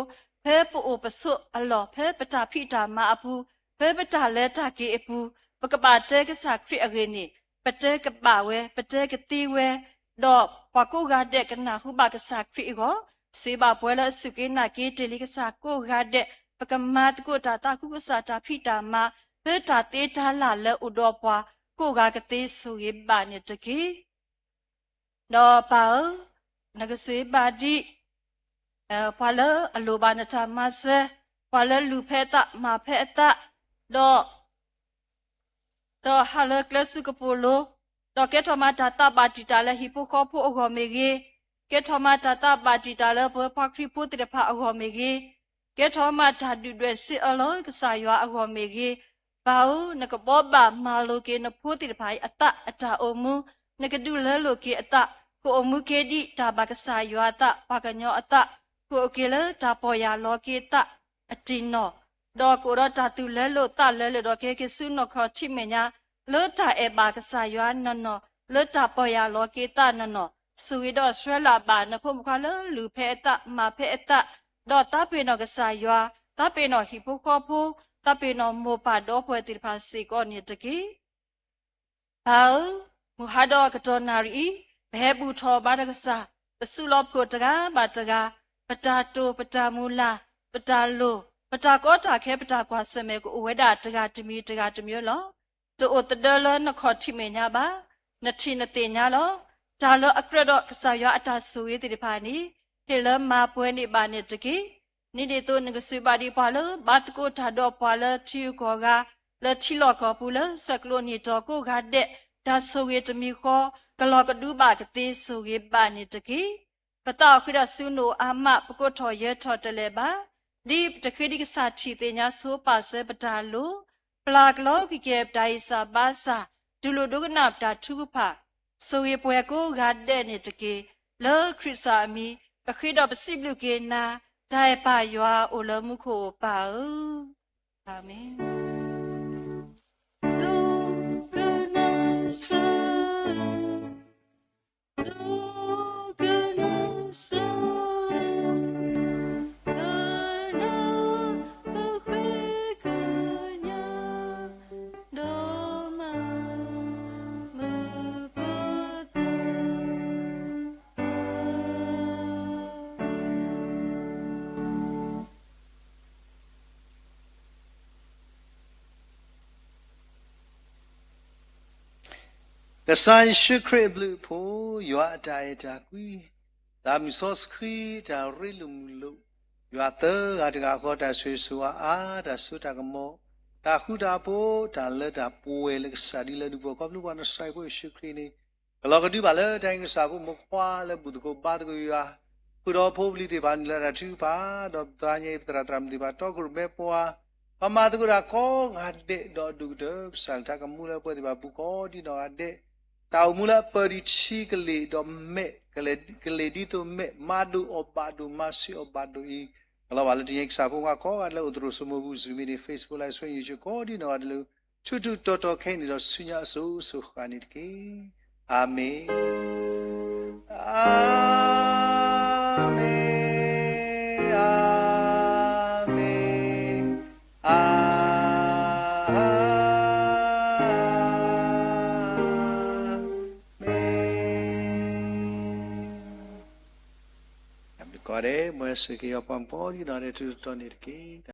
ဖဲပအိၣ်ပဆိးအလီၢ်, ဖဲပတၢ်ဖံးတၢ်မၤအပူၤ, ဖဲပတၢ်လဲၤတၢ်က့ၤအပူၤ, ပကဘၣ်တဲကစၢ်ခရံာ်အဂ့ၢ်န့ၣ်, ပတဲကဘၣ်ဝဲ, ပတဲကသ့ဝဲ, ဒီးပှၤကိးဂၤဒဲးကနၢ်ဟူဘၣ်ကစၢ်ခရံာ်အဂီၢ်, စံးဘၣ်ပှၤလၢအစူၢ်က့ၤနာ်က့ၤတ့ၢ်လံကစၢ်ကိးဂၤဒဲး, ပကမၤသကိးတၢ်သးခုကစီၣ်တၢ်ဖံးတၢ်မၤ, ဖဲတၢ်သ့တၢ်လၢ်လၢအိၣ်ဒီးပှၤကိးဂၤကသ့ဆိၣ်ဂ့ၤဘၣ်န့ၣ်တက့ၢ်. ဒီးပၢ်ဧၢ, နကဆိၣ်ဂ့ၤဘၣ်ဒံး ပှၤလၢအလိၣ်ဘၣ်နတၢ်မၤစၢၤ, ပှၤလၢလူၤဖဲအသးမၤဖဲအသး, ဒီး ဒီးဟးလၢကျဲဆူကပိာ်လိၤ, ဒီးကဲထီၣ်မၤတၢ်သးဘၣ်တံာ်တာ်လၢဟံၣ်ဖိဃီဖိအဂီၢ်မ့ၢ်ဂ့ၤ, ကဲထီၣ်မၤတၢ်သးဘၣ်တံာ်တာ်လၢပဝဲပှၤခရံာ်ဖိသ့ၣ်တဖၣ်အဂီၢ်မ့ၢ်ဂ့ၤ, ကဲထီၣ်မၤတၢ်ဒုၣ်ဒွဲၣ်စ့အၢလၢကစၢ်ယွၤအဂီၢ်မ့ၢ်ဂ့ၤ, ပၢ်ဧၢ, နကဘှီဘၣ်မၤလိာ်က့ၤနဖိသ့ၣ်တဖၣ်အံၤအသးအတၢ်အိၣ်မူ, နကဒုးလဲလိာ်က့ၤအသး, ကအိၣ်မူက့ၤဒ်တၢ်ဘၣ်ကစၢ်ယွၤအသး, ပှၤကညီအသး, ကအိၣ်က့ၤလၢတၢ်ပီၢ်ယၢ်လီၤက့ၤသးအတံၢ်နီၢ် ဒီးကအိၣ်ဒီးတၢ်သူၣ်လဲလိာ်သးလဲလိာ်ဒီးကဟဲက့ၤဆူနီၢ်ခီၣ်ထံးမဲာ်ညါ, လၢတၢ်အဲၣ်ဘၣ်ကစၢ်ယွၤနီၢ်နီၢ်, လၢတၢ်ပီၢ်ယၢ်လီၤက့ၤသးနီၢ်နီၢ်, ဆိၣ်ဂ့ၤဒီးဆှၢလၢ်ဘၣ်နဖိမုၣ်ခွါလၢလူၤဖဲအသးမၤဖဲအသး, ဒီးသးပ့ၤနီၣ်ကစၢ်ယွၤ, သးပ့ၤနီၣ်ဟံၣ်ဖိဃီဖိ, သးပ့ၤနီၣ်မိၢ်ပၢ်ဒီပုၢ်ဝဲၢ်သ့ၣ်တဖၣ်စ့ၢ်ကီးန့ၣ်တက့ၢ်. ပၢ်ဧၢ, မုၢ်ဟါဒီးကတီၢ်နၣ်ရံၣ်အံၤ, ပဟဲဘူၣ်ထီၣ်ဘါထီၣ်ကစၢ်, ပစုလီၢ်ပခိၣ်တဂၤဘၣ်တဂၤ, ပတၢ်တိာ်, ပတၢ်မုၢ်လၢ်, ပတၢ်လိၣ်, ပတၢ်ကီတၢ်ခဲ, ပတၢ်ကွၢ်ဆၢၣ်မဲာ်ကအိၣ်ဝဲဒၣ်တဂၤတမံၤတဂၤတမံၤလီၤ. တအိၣ်သဒၢလၢနခီၣ်ထံးမဲာ်ညါဘၣ်. နထံၣ်နသ့ၣ်ညါလီၤ. တၢ်လၢအကြၢးဒီးကစၢ်ယွၤအတၢ်ဆိၣ်ဂ့ၤသ့ၣ်တဖၣ်န့ၣ်, ဟ့ၣ်လၢမၤပှဲၤန့ၢ်ဘၣ်န့ၣ်တက့ၢ်. န့ၣ်ဒ်သိးနကစၢ်ဘၣ်ဒံးပှၤလၢဘါသကိးတၢ်ဒီးပှၤလၢထံဂုၤကီၢ်ဂၤ, လၢထံလီၢ်ကီၢ်ပူၤ, လၢဆဲးကျိးနံၣ်တီၤကိးဂၤဒဲး, တၢ်ဆိၣ်ဂ့ၤတမံၤဃီ, ကလီၤကဒုဘၣ်ကသ့ဆိၣ်ဂ့ၤဘၣ်န့ၣ်တက့ၢ်. ပသးအိၣ်ဃ့ဒီးဆူနအိၣ်အါမး, ပကိးထီၣ်ယဲၤထီၣ်တလဲၤဘၣ်. ဒ်ပတဃ့ဒံးကစၢ်ထံၣ်သ့ၣ်ညါဆိပာ်စၢၤပတၢ်လိၣ်, ပျၢ်ကလီကကဲၤပတၢ်အံၣ်စၢ်ဘါစၢ်, တူၢ်လိာ်ဒိကနၣ်ပတၢ်ထုကဖၣ်, ဆိၣ်ဂ့ၤပှၤကိးဂၤဒဲးန့ၣ်တက့ၢ်. လၢခရံာ်ကစၢ်အမံၤ, ပဃ့ဒီးပစံးဘျုးက့ၤနၤ, တၢ်အဲၣ်ပၢ်ယွၤအိၣ်လၢမူခိၣ်ပၢ်ဧၢ, အၤမ့ၣ်. ကစၢ်ယ့ၣ်ၡူးခရံာ်အဘျုးအဖှိၣ်, ယွၤအတၢ်အဲၣ်တၢ်ကွံ, သးမုၢ်စီဆှံတၢ်ရ့လိာ်မုာ်လိာ်, ယွၤသၢဂၤတဂၤဃီတၢ်ဆိၣ်ဂ့ၤဆိၣ်ဝါအါ, တၢ်စိတၢ်ကမီၤ, တၢ်ဃူတၢ်ဖိး, တၢ်လၢတၢ်ပှဲၤလၢကစၢ်ဒ်လၢဒူၣ်ပှၤခီဖျိပှၤနစၢ်ဖိယ့ၣ်ၡူးခရံာ်န့ၣ်, ကလီၤကဒုဘၣ်လၢတၢ်ဟ့ၣ်ကစၢ်ဖိမုၣ်ခွါလၢဘူၣ်သကိးဘါသကိးယွၤ, ဃုာ်ဒီးဖိပလံၤသ့ၣ်တဖၣ်နုာ်လီၤတၢ်ထုကဖၣ်, ဒီးပသးညါအံၤပသရၣ်သရၣ်မုၣ်သ့ၣ်တဖၣ် တီခိၣ်ရိၣ်မဲပှၤ, ပမၤသကိးတၢ်ကိးဂၤဒဲးဒီးအဒိၣ်ကတၢၢ် ကစၢ်ကလုၢ်ကထါကမူလၢပှၤသ့ၣ်တဖၣ်ပူၤကိးဒံနီၢ်ဂၤဒဲး, တၢ်အိၣ်မူလၢအပၢၢ်ဒံးထံကလ့ၢ်ဒီးမဲာ်, ကလ့ၢ်ဒ်သိးမဲာ်, မၤဒိၣ်အီၣ်ဘၣ်ဒိၣ်, မၤဆံးအီၣ်ဘၣ်ဒိၣ်အံၤ, ကလီၤဘၣ်လၢတနံၤအံၤကစၢ်ဖိခွါကိးဂၤဒဲးလၢအိၣ်သရိာ်စိမိၢ်ပူၤ Zoom meeting, Facebook Live Stream, YouTube ကိးဒံနီၢ်ဂၤဒဲးလၢ ထူးထူးတီၤတီၤခဲအံၤန့ၣ်ဒီးဆူညါအစိၤစိၤဃၣ်ဃၣ်န့ၣ်တက့ၢ်. အၤမ့ၣ်, အၤမ့ၣ်, အၤမ့ၣ်, အၤမ့ၣ်. တၢ်ဘျုးကိးဂၤဒဲး, မ်ယွၤဆိၣ်ဂ့ၤက့ၤပှၤကိးဒံနီၢ်ဂၤဒဲး ထူးထူးတီၤတီၤန့ၣ်တက့ၢ်.